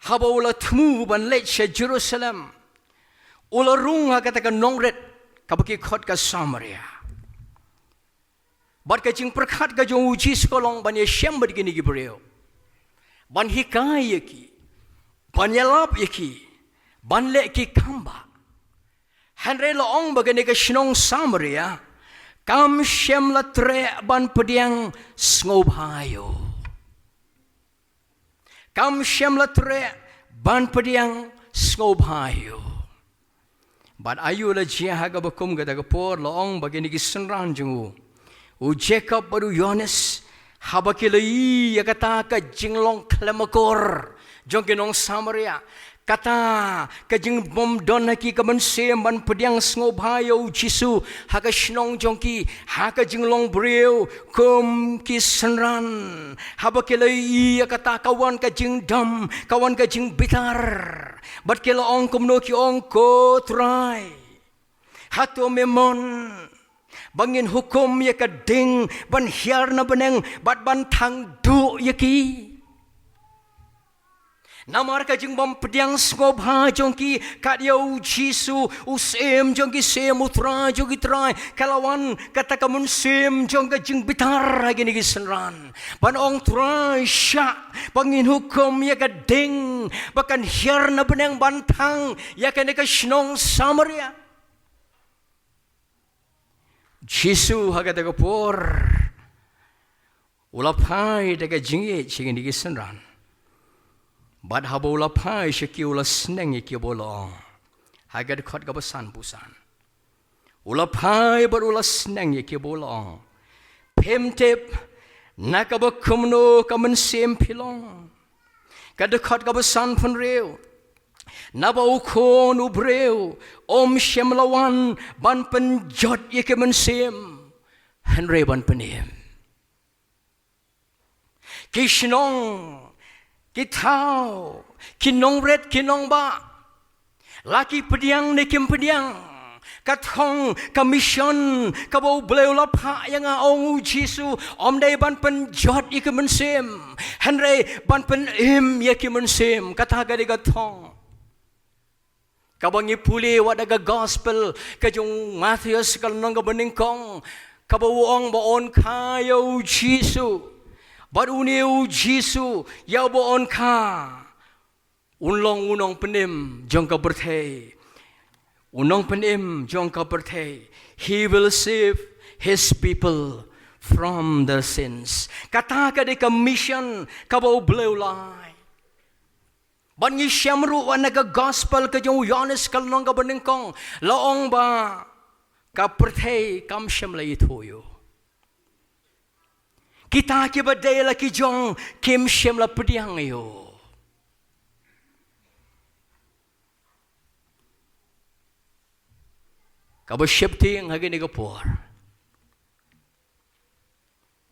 haba u la thmu ban leit sha Jerusalem, u la rung ha kata ka nongrit kaba ki khot ka Samaria. Bad ka jingpyrkhat ka jong U Jisu ka long ban ïashem bad kine ki briew, ban hikai ïa ki, ban ïalap ïa ki, ban leh ki kam bah. Hynrei la ong ba kane ka shnong Samaria kam shym la treh ban pdiang sngewbha ïa u. Kam shym la treh ban pdiang sngewbha ïa u. Bad aïu la jia ha kaba kum kata ka por? La ong ba kine ki synran jong u, u Jakob bad u Ïoannis, haba ki la ïohi ïa kata ka jinglong khlem akor jong ki nong Samaria, kata ka jingbym don ha ki ka mynsiem ban pdiang sngewbha ïa U Jisu ha ka shnong jong ki, ha ka jinglong briew kum ki synran, haba ki la ïohi ïa kata ka wan ka jingdom, ka wan ka jingbitar. Bad ki la ong kumno? Ki ong, ko Trai, hato me mon ba ngin hukum ïa ka ding ban hiar na bneng bad ban thang duh ïa ki? Namar ka jingbym pdiang sngewbha jong ki kat ïa U Jisu, u Syiem jong ki syiem, u Trai jong ki trai, ka la wan kata ka mynsiem jong ka jingbitar ha kine ki synran, ban ong, Trai, shah ba ngin hukum ïa ka ding ba kan hiar na bneng ban thang ïa kane ka shnong Samaria. Jisu ha kata ka por u la phai da ka jingïeit sha kine ki synran. Bad haba u la phai sha ki, u la sneng ïa ki bad u la ong, ha ka dkhot kaba sanphew san, u la phai bad u la sneng ïa ki bad u la ong, phim tip na kaba kumno ka mynsiem phi long. Ka dkhot kaba sanphew hynriew, naba U Khun u briew um shym la wan ban pynjot ïa ki mynsiem, hynrei ban pynim. Ki shnong, ki thaw, ki nongrit ki nongbah, la ki pdiang ne kim pdiang ka thong, ka mission kaba U Blei u la phah ïa nga, ong U Jisu, ym dei ban pynjot ïa ki mynsiem, hynrei ban pynim ïa ki mynsiem. Kata ka dei ka thong. Kaba ngi pule wat da ka Gospel ka jong u Mathaios, ka lynnong kaba nyngkong, kaba u ong ba un kha ïa U Jisu. Bad une U Jisu ïa uba un kha, un long u nongpynim jong ka pyrthei. U nongpynim jong ka pyrthei. He will save his people from their sins. Kata ka dei ka mission kaba U Blei u la ai. Ban ngi shem ruh wat na ka gospel ka jong u Ïoannis ka lynnong kaba nyngkong, la ong ba ka pyrthei kam shem la ithuh ïa u. Kita kiba dei la ki jong kim shem la pdiang ïa u. Kaba sheptieng ha kane ka por,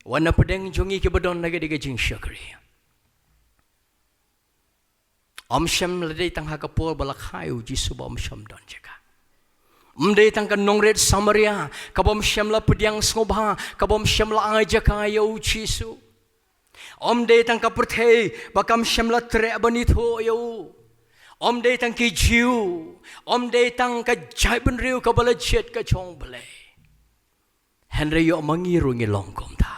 wat na pdeng jong ngi kiba don ha kane ka jingshakri. Ym shem la dei tang ha ka por ba la kha ïa u Jisu ba ym shem don jaka. Ym dei tang ka nongrit Samaria kaba ym shem la pdiang sngewbha, kaba ym shem la ai jaka ïa u Jisu. Ym dei tang ka pyrthei ba kam shem la treh ban ithuh ïa u. Ym dei tang ki Jiw, ym dei tang ka jaitbynriew kaba la jied ka jong U Blei. Hynrei ïoh ma ngi ruh ngi long kumta.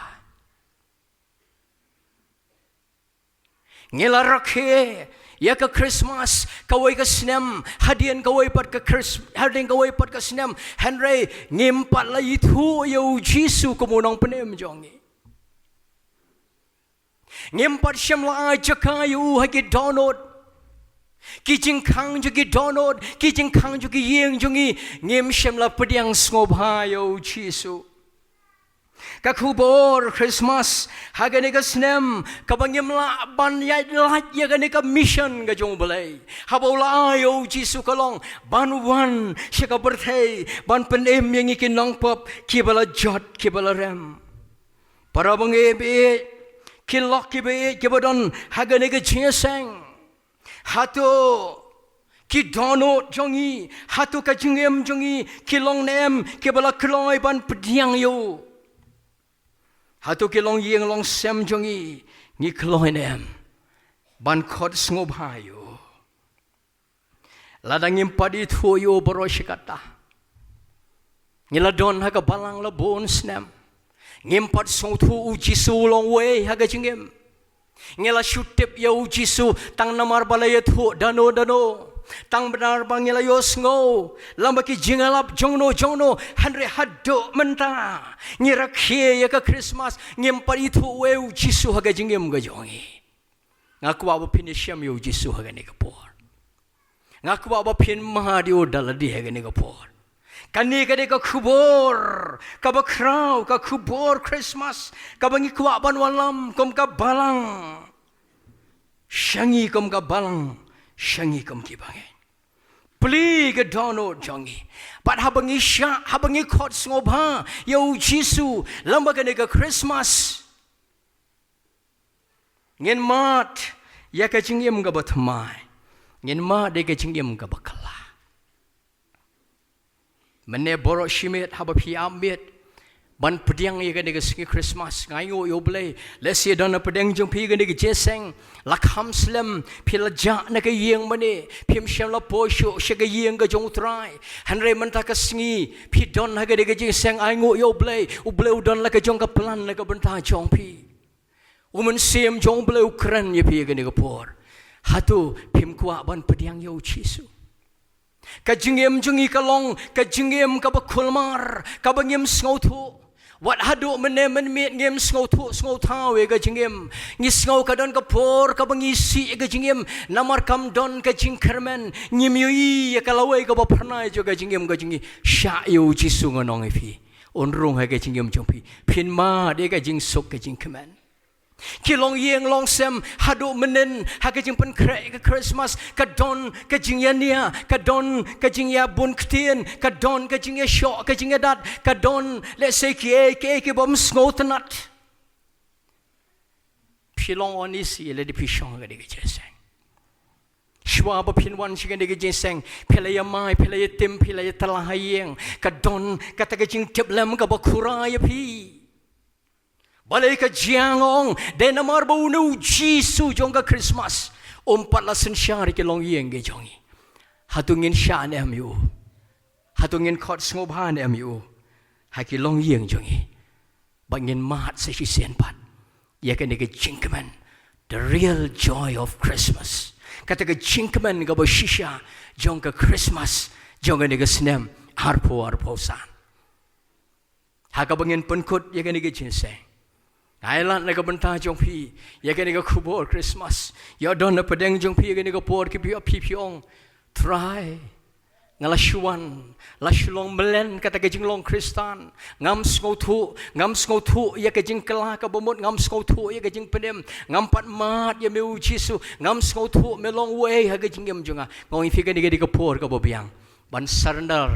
Ngi la rakhe ïa ka Christmas kawei ka snem, hadien kawei pat ka Chris-, hadien kawei pat ka snem, hynrei ngim pat la ithuh ïa u Jisu kum u nongpynim jong ngi. Ngim pat shem la ai jaka ïa u ha ki dohnud, ki jingkhang jong ki dohnud, ki jingkhang jong ki ïing jong ngi, ngim shem la pdiang sngewbha ïa u Jisu. Ka khubor Christmas ha kane ka snem kaba ngim lah ban ïaid lait ïa kane ka mission ka jong U Blei. Haba u la ai ïa u Jisu ka long ban wan sha ka pyrthei ban pynim ïa ngi ki nongpop kiba la jot kiba la rem. Para bangeit, ki lok kiba ïeit kiba don ha kane ka jingïaseng. Hato ki dohnud jong ngi, hato ka jingim jong ngi ki long ne em kiba la kloi ban pdiang ïa u? Hato ki longïing longsem jong ngi, ngi kloi ne em ban khot sngewbha ïa u? Lada ngim pat ithuh ïa u baroh shi katta, ngi la don ha ka balang la bun snem, ngim pat sngewthuh u Jisu u long uwei ha ka jingim. Ngi la shu tip ïa u Jisu tang namar ba la ïathuh dano dano, tang namar ba ngi la ïohsngew lem bad ki jingïalap jongno jongno, hynrei haduh mynta ngi rakhe ïa ka Christmas, ngim pat ithuh uwei u Jisu ha ka jingim ka jong ngi. Nga kwah ba phin ïashem ïa u Jisu ha kane ka por. Nga kwah ba phin mad ïa u da lade ha kane ka por. Kane ka dei ka khubor kaba khraw, ka khubor Christmas kaba ngi kwah ban wallam kum ka balang sha ngi, kum ka balang sha ngi kum ki bangeit. Plie ka dohnud jong ngi. Bad haba ngi shah, haba ngi khot sngewbha ïa u Jisu lem bad kane ka Christmas, ngin mad ïa ka jingim kaba thymmai, ngin mad ïa ka jingim kaba kylla. Mynne baroh shi miet haba phi ap miet ban pdiang ïa kane ka sngi Christmas, nga ainguh ïa u Blei, lehse don na pdeng jong phi kane ka jingïaseng la kham slem, phi la jah na ka ïing mane, phim shym la poi shuh sha ka ïing ka jong u Trai. Hynrei mynta ka sngi phi don ha kane ka jingïaseng, ainguh ïa u Blei, u Blei u don la ka jong ka plan na ka bynta jong phi. U Mynsiem jong u Blei u kren ïa phi ha kane ka por. Hato phim kwah ban pdiang ïa u Jisu? Ka jingim jong ngi ka long ka jingim kaba kulmar, kaba ngim sngewthuh. Wat haduh mynne mynmiet ngim sngewthuh sngewthaw ïa ka jingim. Ngi sngew ka don ka por kaba ngi isih ïa ka jingim namar kam don ka jingkyrmen. Ngim ïohi ïa ka lawei kaba phyrnai jong ka jingim ka jong ngi. Shah ïa u Jisu, ngan ong ïa phi, un rung ha ka jingim jong phi. Phin mad ïa ka jingsuk ka jingkmen. Ki longïing longsem, haduh mynnin ha ka jingpynkhreh ka Christmas, ka don ka jingïania, ka don ka jingïabun ktien, ka don ka jingïashoh, ka jingïadat, ka don lehse kiei kiei ki bym sngewtynnat. Phi long uneasy lada phi shong ha kane ka jingïaseng. Shuwa ba phin wan sha kane ka jingïaseng, phi la ïamai, phi la ïatim, phi la ïatylla ha ïing. Ka don kata ka jingtiplem kaba khura ïa phi. Balei ka jia? Nga ong, dei namar ba une u Jisu jong ka Christmas um pat la synshar ïa ki longïing ki jong ngi. Hato ngin shah ne em ïa u? Hato ngin khot sngewbha ne em ïa u ha ki longïing jong ngi? Ba ngin mad sa shisien pat ïa kane ka jingkmen, the real joy of Christmas. Kata ka jingkmen kaba shisha jong ka Christmas jong kane ka snem arphew arphew san. ha kaba ngin pynkut ïa kane ka jingïaseng. Nga ai lad na ka bynta jong phi ïa kane ka khubor Christmas. Ïoh don na pdeng jong phi ïa kane ka por, ki phi, phi, phi ong, Trai, nga la shu wan, la shu long mlien kata ka jinglong Khristan. Ngam sngewthuh, ngam sngewthuh ïa ka jingkylla kaba mut, ngam sngewthuh ïa ka jingpynim, ngam pat mad ïa me U Jisu, ngam sngewthuh me long uei ha ka jingim jong nga. Nga ong ïa phi, kane ka dei ka por kaba biang ban surrender.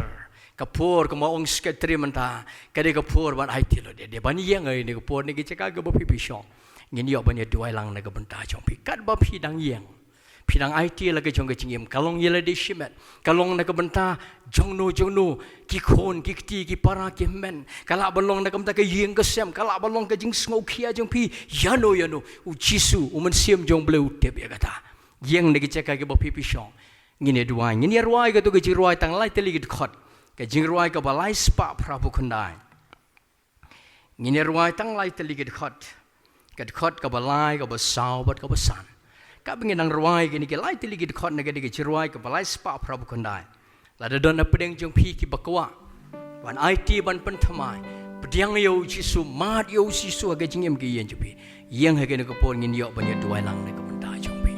Ka por, kumba ong Secretary mynta, ka dei ka por ban aiti lut ïa, dei ban ïeng ha kane ka por, na ka jaka kaba phi, phi shong. Ngin ïoh ban ïa duwai lang na ka bynta jong phi. Katba phi dang ïeng, phi dang aiti la ka jong ka jingim, ka long ïalade shimet, ka long na ka bynta jongno jongno, ki khun, ki kti, ki para, ki hynmen, ka lah ban long na ka bynta ka ïing ka sem, ka lah ban long ka jingsngewkhia jong phi ïano ïano. U Jisu, U Mynsiem jong U Blei u tip ïa kata. Ïeng na ka jaka kaba phi, phi shong. Ngin ïa duwai, ngin ïa rwai kato ka jingrwai tang lai tylli ki dkhot. Ka jingrwai kaba lai spah phra phew khyndai. Ngin ïa rwai tang lai tylli ki dkhot. Ka dkhot kaba lai, kaba saw bad kaba san. Katba ngin nang rwai kine ki lai tylli ki dkhot na kane ka jingrwai kaba lai spah phra phew khyndai, lada don na pdeng jong phi kiba kwah ban aiti, ban pynthymmai, pdiang ïa U Jisu, mad ïa U Jisu ha ka jingim ka ïing jong phi, ïeng ha kane ka por, ngin ïoh ban ïa duwai lang na ka bynta jong phi.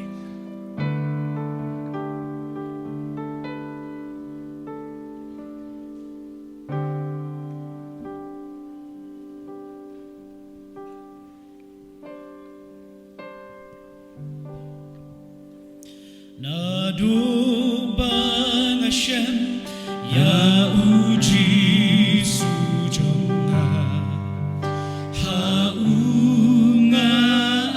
Naduh ba nga shem ïa U Jisu jong nga, ha u nga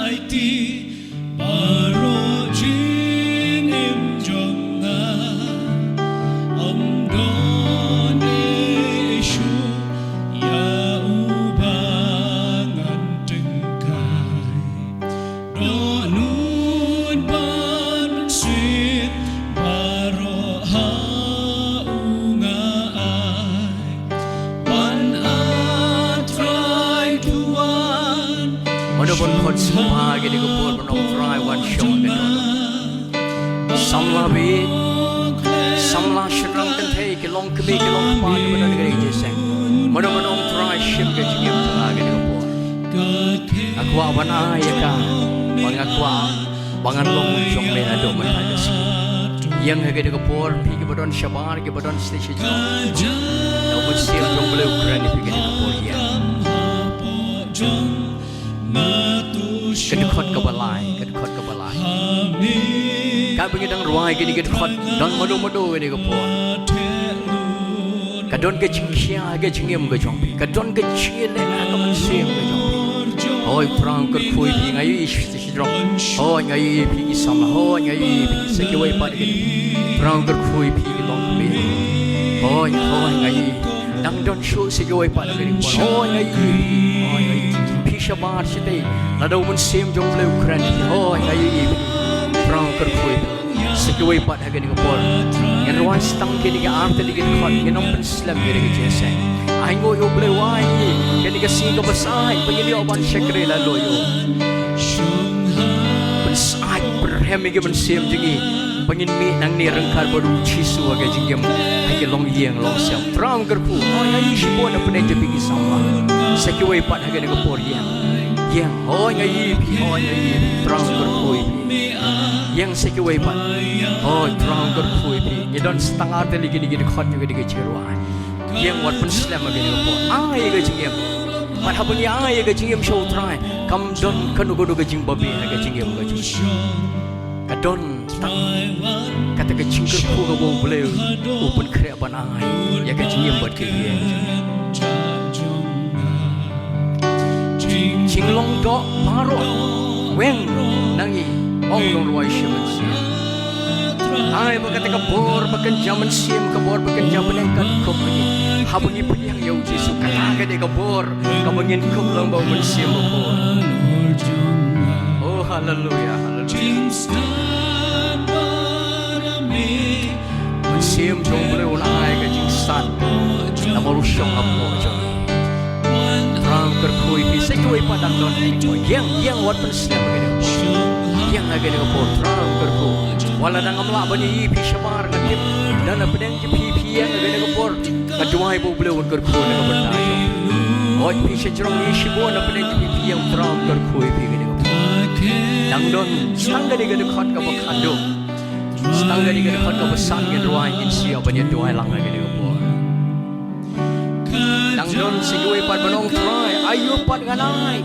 aiti baroh jingim jong nga. Ym don ei ei shuh ïa uba ngan tyngkai. Dohnud ban sngewsih baroh ha u nga ai. Ban, ah, Trai, to wan. Mano ban khot sngewbha ha kane ka por ban ong Trai wan shong ha ka dohnud. Samla baieit, samla shynrang kynthei, ki longkmie ki longkpa kiba don ha kane ka jingïaseng. Mano ban ong Trai shim ka jingim jong nga ha kane ka por. Nga kwah ban ai ïa ka, ba nga kwah ba ngan long jong me naduh mynta ka sngi. Ïeng ha kane ka por, phi kiba don shabar, kiba don sha shnong. Da U Mynsiem jong U Blei u kren ïa phi ha kane ka por, ïeng. Ka dkhot kaba lai, ka dkhot kaba lai. Katba ngi dang rwai kine ki dkhot, don mano mano ha kane ka por ka don ka jingkhia ha ka jingim ka jong phi, ka don ka jingïaleh ha ka mynsiem ka jong phi. Hooid, Trai un kyrkhu ïa phi, nga ïohi shi, shi, shajrong. Hooid, nga ïohi ïa phi ki samla. Hooid, nga ïohi ïa phi. Sa kiwei pat ki, Trai un kyrkhu ïa phi ki longkmie. Hooid, hooid, nga ïohi. Dang don shuh sa kiwei pat ki. Hooid, nga ïohi ïa phi. Hooid, nga ïohi. Phi shabar shatei. Lada U Mynsiem jong U Blei u kren ïa phi. Hooid, nga ïohi ïa phi. Trai un kyrkhu ïa phi. Sa kiwei pat ha kane ka por. Ngin rwai sa tang kine ki ar tylli ki dkhot, ngin ym pynslem ïa kane ka jingïaseng. Ainguh ïa U Blei u ai ïa ngi kane ka sngi kaba sah ba ngin ïoh ban shakri la lo ïa u. Pynsyaid pynrhem ïa ki mynsiem jong ngi ba ngin mih nangne ryngkat bad U Jisu ha ka jingim, ha ki longïing longsem. Trai un kyrkhu. Hooid, nga ïohi shibun na pdeng jong phi ki samla. Sa kiwei pat ha kane ka por, ïeng. Ïeng. Hooid, nga ïohi ïa phi. Hooid, nga ïohi ïa phi. Trai un kyrkhu ïa phi. Ïeng sa kiwei pat. Hooid, Trai un kyrkhu ïa phi. Ngi don sa tang ar tylli kine ki dkhot, kine ki jingrwai. Ïeng, wat pynslem ha kane ka por. Ai ïa ka jingim. Bad haba ngi ai ïa ka jingim sha U Trai, kam don kano kano ka jingbabe ha ka jingim ka jong ngi. Ka don tang kata ka jingkyrkhu kaba U Blei u pynkhreh ban ai ïa ka jingim bad ka ïing. Jinglong doh baroh weng na ngi, ong u nongrwai shi mynsiem. Ai ba kata ka bor ba kynja mynsiem, ka bor ba kynja bneng kan kup ha ngi haba ngi pdiang ïa U Jisu. Kata ka dei ka bor kaba ngin kup lang bad U Mynsiem Bakhuid. Oh, haleluia, haleluia. Mynsiem jong U Blei u la ai ka jingstad namar u shong hapoh jong ngi. Trai un kyrkhu ïa phi. Sa kiwei pat dang don. Ïeng, ïeng, wat pynslem ïa kane ka por. Ïeng ha kane ka por. Trai un kyrkhu. Wat la dang ngam lah ban ïohi ïa phi shabar, nga tip da na pdeng jong phi, phi ïeng ha kane ka por. Nga duwai ba U Blei un kyrkhu na ka bynta jong phi. Hooid phi sha jrong ïa shibun na pdeng jong phi, phi ïa U Trai un kyrkhu ïa phi ha kane ka por. Dang don, sa tang kane ka dkhot kaba khatduh, sa tang kane ka dkhot kaba san, ngin rwai, ngin sa ïoh ban ïa duwai lang ha kane ka por. Dang don sa kiwei pat ban ong, Trai, aïu pat ngan ai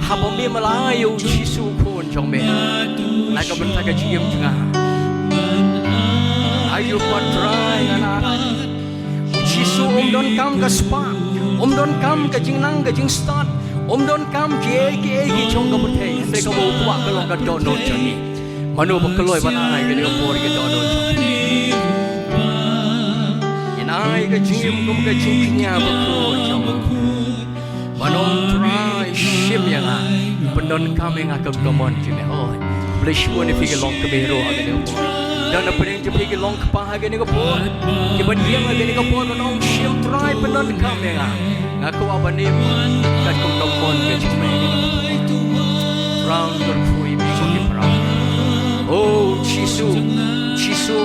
haba me me la ai ïa U Jisu U Khun jong me na ka bynta ka jingim jong nga? Aïu pat, Trai, ngan ai? U Jisu um donkam ka spah, um donkam ka jingnang ka jingstad, um donkam kiei kiei ki jong ka pyrthei. Hynrei kaba u kwah ka long ka dohnud jong ngi. Mano ba kloi ban ai ha kane ka por ïa ka dohnud jong phi? Ngin ai ka jingim kum ka jingkñia bakhuid jong u. Ban ong, Trai, shim ïa nga, pyndonkam ïa nga kum ka mon jong me. Hooid. Blei, shibun ïa phi ki longkmie ruh ha kane ka por. Don na pdeng jong phi ki longkpa ha kane ka por kiban ïeng ha kane ka por ban ong, shim, Trai, pyndonkam ïa nga. Nga kwah ban im katkum ka mon ka jong me. Trai un kyrkhu ïa phi, ki para. O Jisu, Jisu,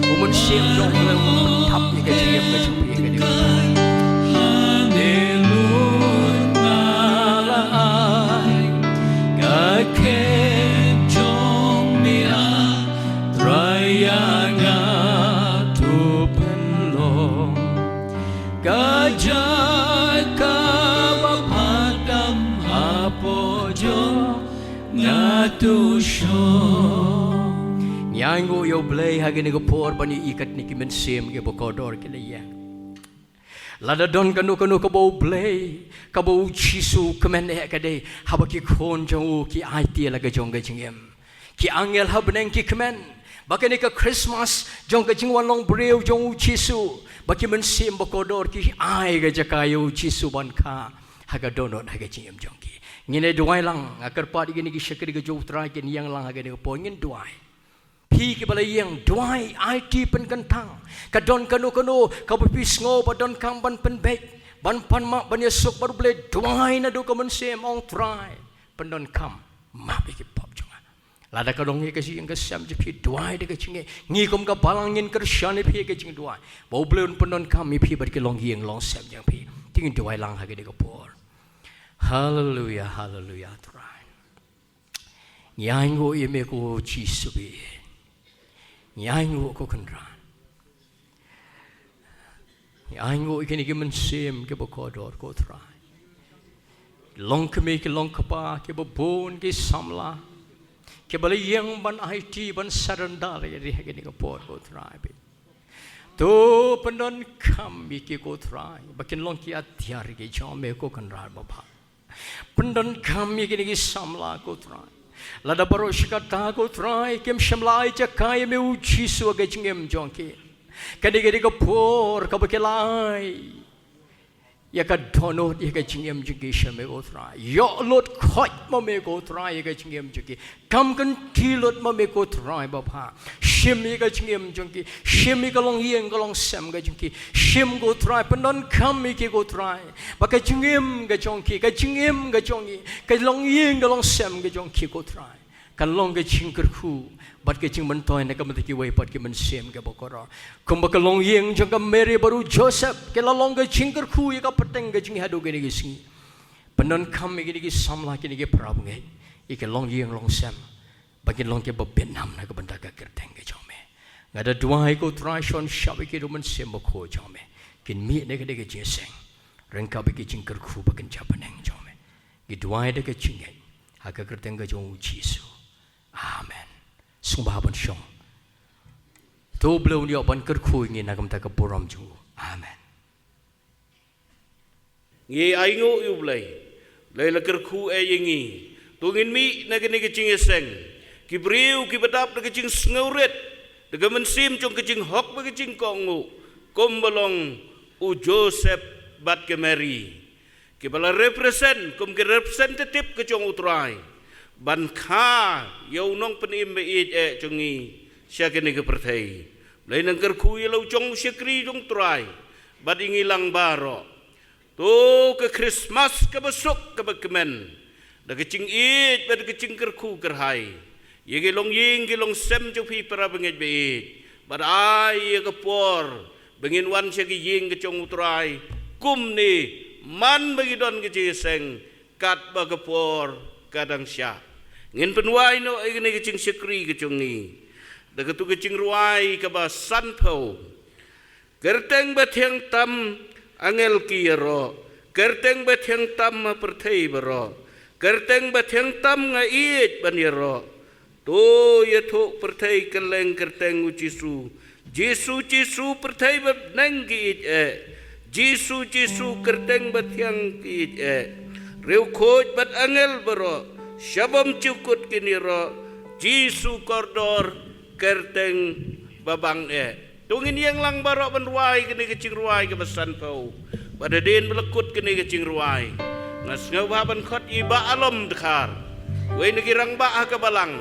U Mynsiem jong U Blei un pyndap ïa ka jingim ka jong phi ha kane ka por. Haleluya, nga la ai ka khet jong me, Trai, ïa nga to pynlong ka jaka ba pyrkhat hapoh jong nga to shong. Ngi ainguh ïa U Blei ha kane ka por ban ïohi katne ki mynsiem kiba kordor ki la ïeng. Lada don kano kano kaba U Blei, kaba U Jisu u kmen eh, ka dei haba ki khun jong u ki aiti ïa la ka jong ka jingim. Ki angel ha bneng ki kmen ba kane ka Christmas jong ka jingwan long briew jong U Jisu, ba ki mynsiem ba kordor ki ai ka jaka ïa U Jisu ban kha ha ka dohnud ha ka jingim jong ki. Ngin ïa duwai lang, nga kyrpad ïa kine ki shakri ka jong U Trai kin ïeng lang ha kane ka por, ngin duwai. Phi kiba la ïeng, duwai, aiti, pynkyntang. Ka don kano kano kaba phi sngew ba donkam ban pynbeit, ban pan map, ban ïasuk bad U Blei, duwai naduh ka mynsiem, ong, Trai, pyndonkam, map ïa ki pop jong nga. Lada ka long ïa ka jingïeng ka sem jong phi, duwai da ka jingngeit. Ngi kum ka balang ngin kyrshan ïa phi ha ka jingduwai ba U Blei un pyndonkam ïa phi bad ki longïing longsem jong phi. Te ngin duwai lang ha kane ka por. Haleluya, haleluya, Trai. Ngi ainguh ïa me ko Jisu baieit. Ngi ainguh ko Kynrad. Ngi ainguh ïa kine ki mynsiem kiba kordor ko Trai. Ki longkmie, ki longkpa, kiba bun ki samla kiba la ïeng ban aiti, ban surrender ïa ki ha kane ka por ko Trai baieit. To pyndonkam ïa ki ko Trai ba kin long ki atiar ki jong me ko Kynrad babha. Pyndonkam ïa kine ki samla ko Trai. Lada baroh shi katta ko Trai kim shym la ai jaka ïa me U Jisu ha ka jingim jong ki, kane ka dei ka por kaba ki la ai ïa ka dohnud, ïa ka jingim jong ki sha me ko Trai. Ïoh lut khoit ma me ko Trai ïa ka jingim jong ki. Kam kynti lut ma me ko Trai babha. Shim ïa ka jingim jong ki. Shim ïa ka longïing ka longsem ka jong ki. Shim ko Trai, pyndonkam ïa ki ko Trai, ba ka jingim ka jong ki, ka jingim ka jong ngi, ka longïing ka longsem ka jong ki ko Trai, kan long ka jingkyrkhu bad ka jingmyntoi na ka bynta kiwei pat ki mynsiem kiba kordor. Kumba ka longïing jong ka Mary bad u Joseph ka la long ka jingkyrkhu ïa ka pateng ka jong ngi haduh kine ki sngi. Pyndonkam ïa kine ki samla, kine ki para bangeit, ïa ka longïing longsem, ba kin long kiba bit nam na ka bynta ka kyrteng ka jong me. Nga da duwai ko Trai, shon shap ïa ki da u Mynsiem Bakhuid jong me, kin mih na kane ka jingïaseng ryngkat bad ka jingkyrkhu ba kynja bneng jong me. Ngi duwai da ka jingngeit ha ka kyrteng ka jong U Jisu. Amen. Sngewbha ban shong. To U Blei un ïoh ban kyrkhu ïa ngi na ka bynta ka burom jong u. Amen. Ngi ainguh ïa U Blei, Blei la kyrkhu eh ïa ngi. To ngin mih na kane ka jingïaseng, ki briew kiba dap da ka jingsngewrit, da ka mynsiem jong ka jinghok bad ka jingkohnguh, kumba long u Joseph bad ka Mary, kiba la represent kum ki representative ka jong U Trai ban kha ïa u Nongpynim baieit eh jong ngi sha kane ka pyrthei. Blei nang kyrkhu ïa la u jong u shakri jong U Trai bad ïa ngi lang baroh. To ka Christmas kaba suk kaba kmen, da ka jingïeit bad da ka jingkyrkhu kyrhai ïa ki longïing ki longsem jong phi para bangeit baieit, bad ai ïa ka por ba ngin wan sha ka ïing ka jong U Trai kumne man ba ngi don ka jingïaseng katba ka por ka dang shah. Ngin pynwai noh ïa kane ka jingshakri ka jong ngi da katu ka jingrwai kaba sanphew. Kyrteng bathiang tam angel ki ïaroh, kyrteng bathiang tam ha pyrthei baroh, kyrteng bathiang tam nga ïeit ban ïaroh. To ïathuh pyrthei kylleng kyrteng u Jisu. Jisu, Jisu, pyrthei bad bneng ki ïeit eh. Jisu, Jisu, kyrteng bathiang ki ïeit eh. Riewkhuid bad angel baroh, sha bymjukut kin ïaroh. Jisu kordor, kyrteng babang eh. To ngin ïeng lang baroh ban rwai kane ka jingrwai kaba sanphew. Bad hadien ba la kut kane ka jingrwai, nga sngewbha ban khot ïa i Bah Alom Dkhar, wei na ki rangbah ha ka balang,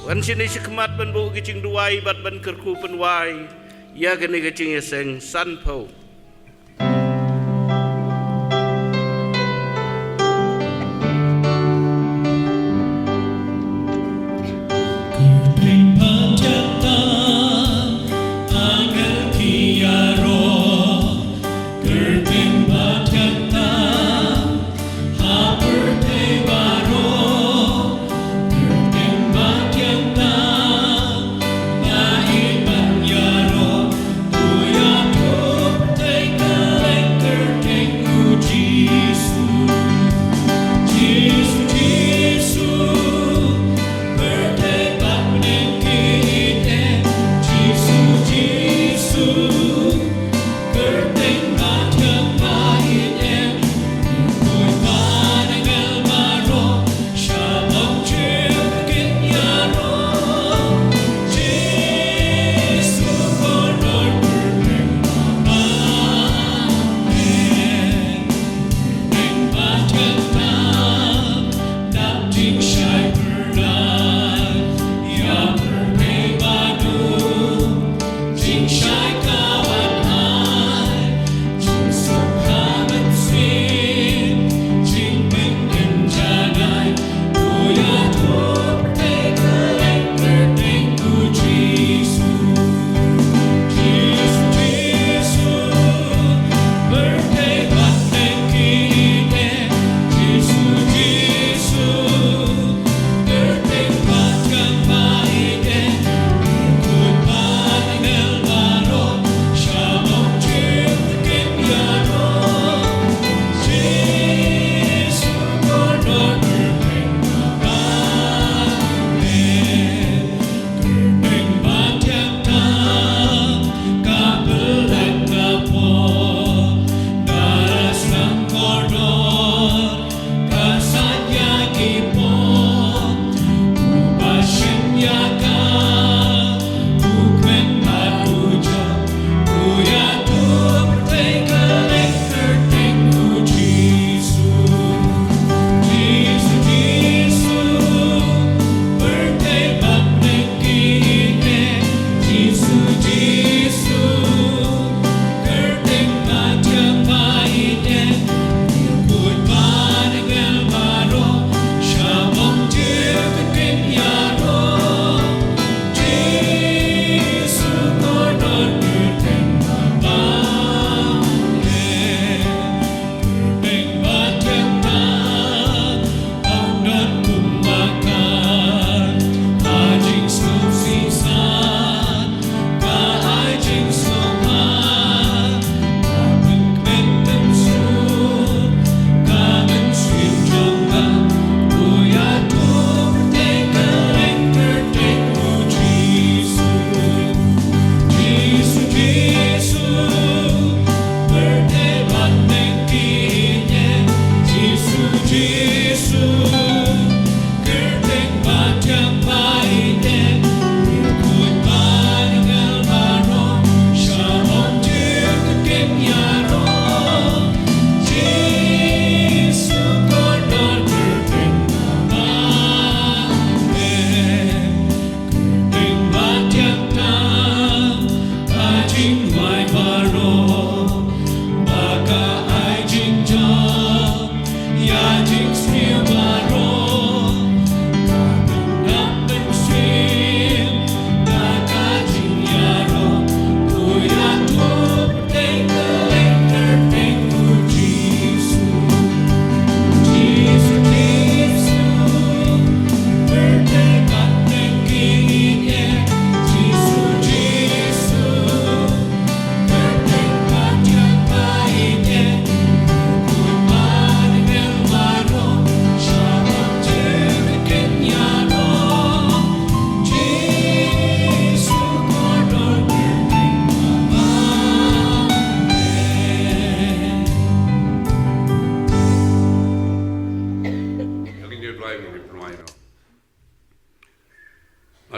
wan shane shakhmat ban buh ka jingduwai bad ban kyrkhu pynwai ïa kane ka jingïaseng sanphew.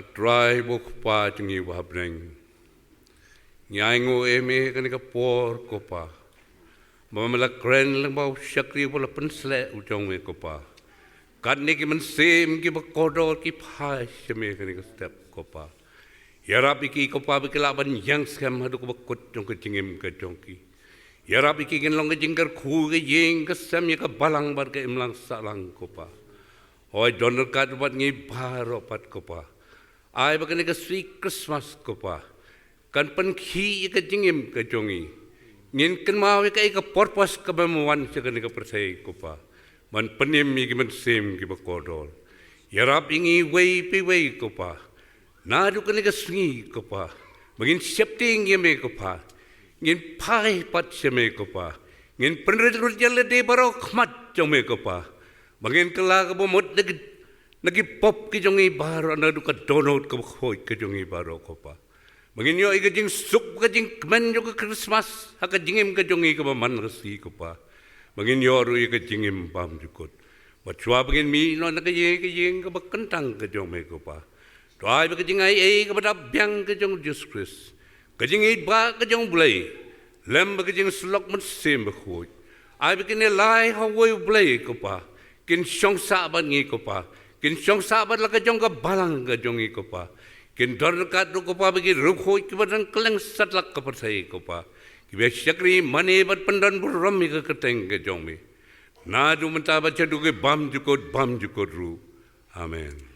Trai, ko Kpa jong ngi uba ha bneng, ngi ainguh ïa me ha kane ka por, ko Pa, ba me la kren lyngba u shakri uba la pynsleh u jong me, ko Pa. Katne ki mynsiem kiba kordor ki phai sha me ha kane ka step, ko Pa. Ïarap ïa ki, ko Pa, ba ki lah ban ïeng skhem haduh kaba kut jong ka jingim ka jong ki. Ïarap ïa ki, kin long ka jingkyrkhu ka ïing ka sem ïa ka balang bad ka imlang sahlang, ko Pa. Hooid, don ryngkat bad ngi baroh pat, ko Pa. Ai ba kane ka sngi Christmas, ko Pa, kan pynkhih ïa ka jingim ka jong ngi. Ngin kynmaw ïa kaei ka purpose kaba me wan sha kane ka pyrthei, ko Pa, ban pynim ïa ki mynsiem kiba kordor. Ïarap ïa ngi iwei pa iwei, ko Pa, naduh kane ka sngi, ko Pa, ba ngin sheptieng ïa me, ko Pa. Ngin phai pat sha me, ko Pa. Ngin pynrit lut ïa lade baroh ha khmat jong me, ko Pa, ba ngin kylla kaba mut na ki, na ki pop ki jong ngi baroh, naduh ka dohnud kaba khuid ka jong ngi baroh, ko Pa. Ba ngin ïoh ïa ka jingsuk, ka jingkmen jong ka Christmas ha ka jingim ka jong ngi kaba man la ka sngi, ko Pa. Ba ngin ïoh ruh ïa ka jingim bymjukut. Bad shuwa ba ngin mih noh na ka ïing ka ïing kaba kyntang ka jong me, ko Pa, to ai ba ka jingaiei kaba dap biang ka jong u Jisu Khrist, ka jingïeit ba ka jong u Blei, lem bad ka jingsyllok Mynsiem Bakhuid, ai ba kin ïalai ha uwei u Blei, ko Pa, kin shong sah bad ngi, ko Pa, kin shong sah bad la ka jong ka balang ka jong ngi, ko Pa. Kin don ryngkat ruh, ko Pa, bad ki riewkhuid kiba don kylleng satlak ka pyrthei, ko Pa, kiba shakri mane bad pyndonburom ïa ka kyrteng ka jong me, naduh mynta bad shaduh ki bymjukut bymjukut ruh. Amen.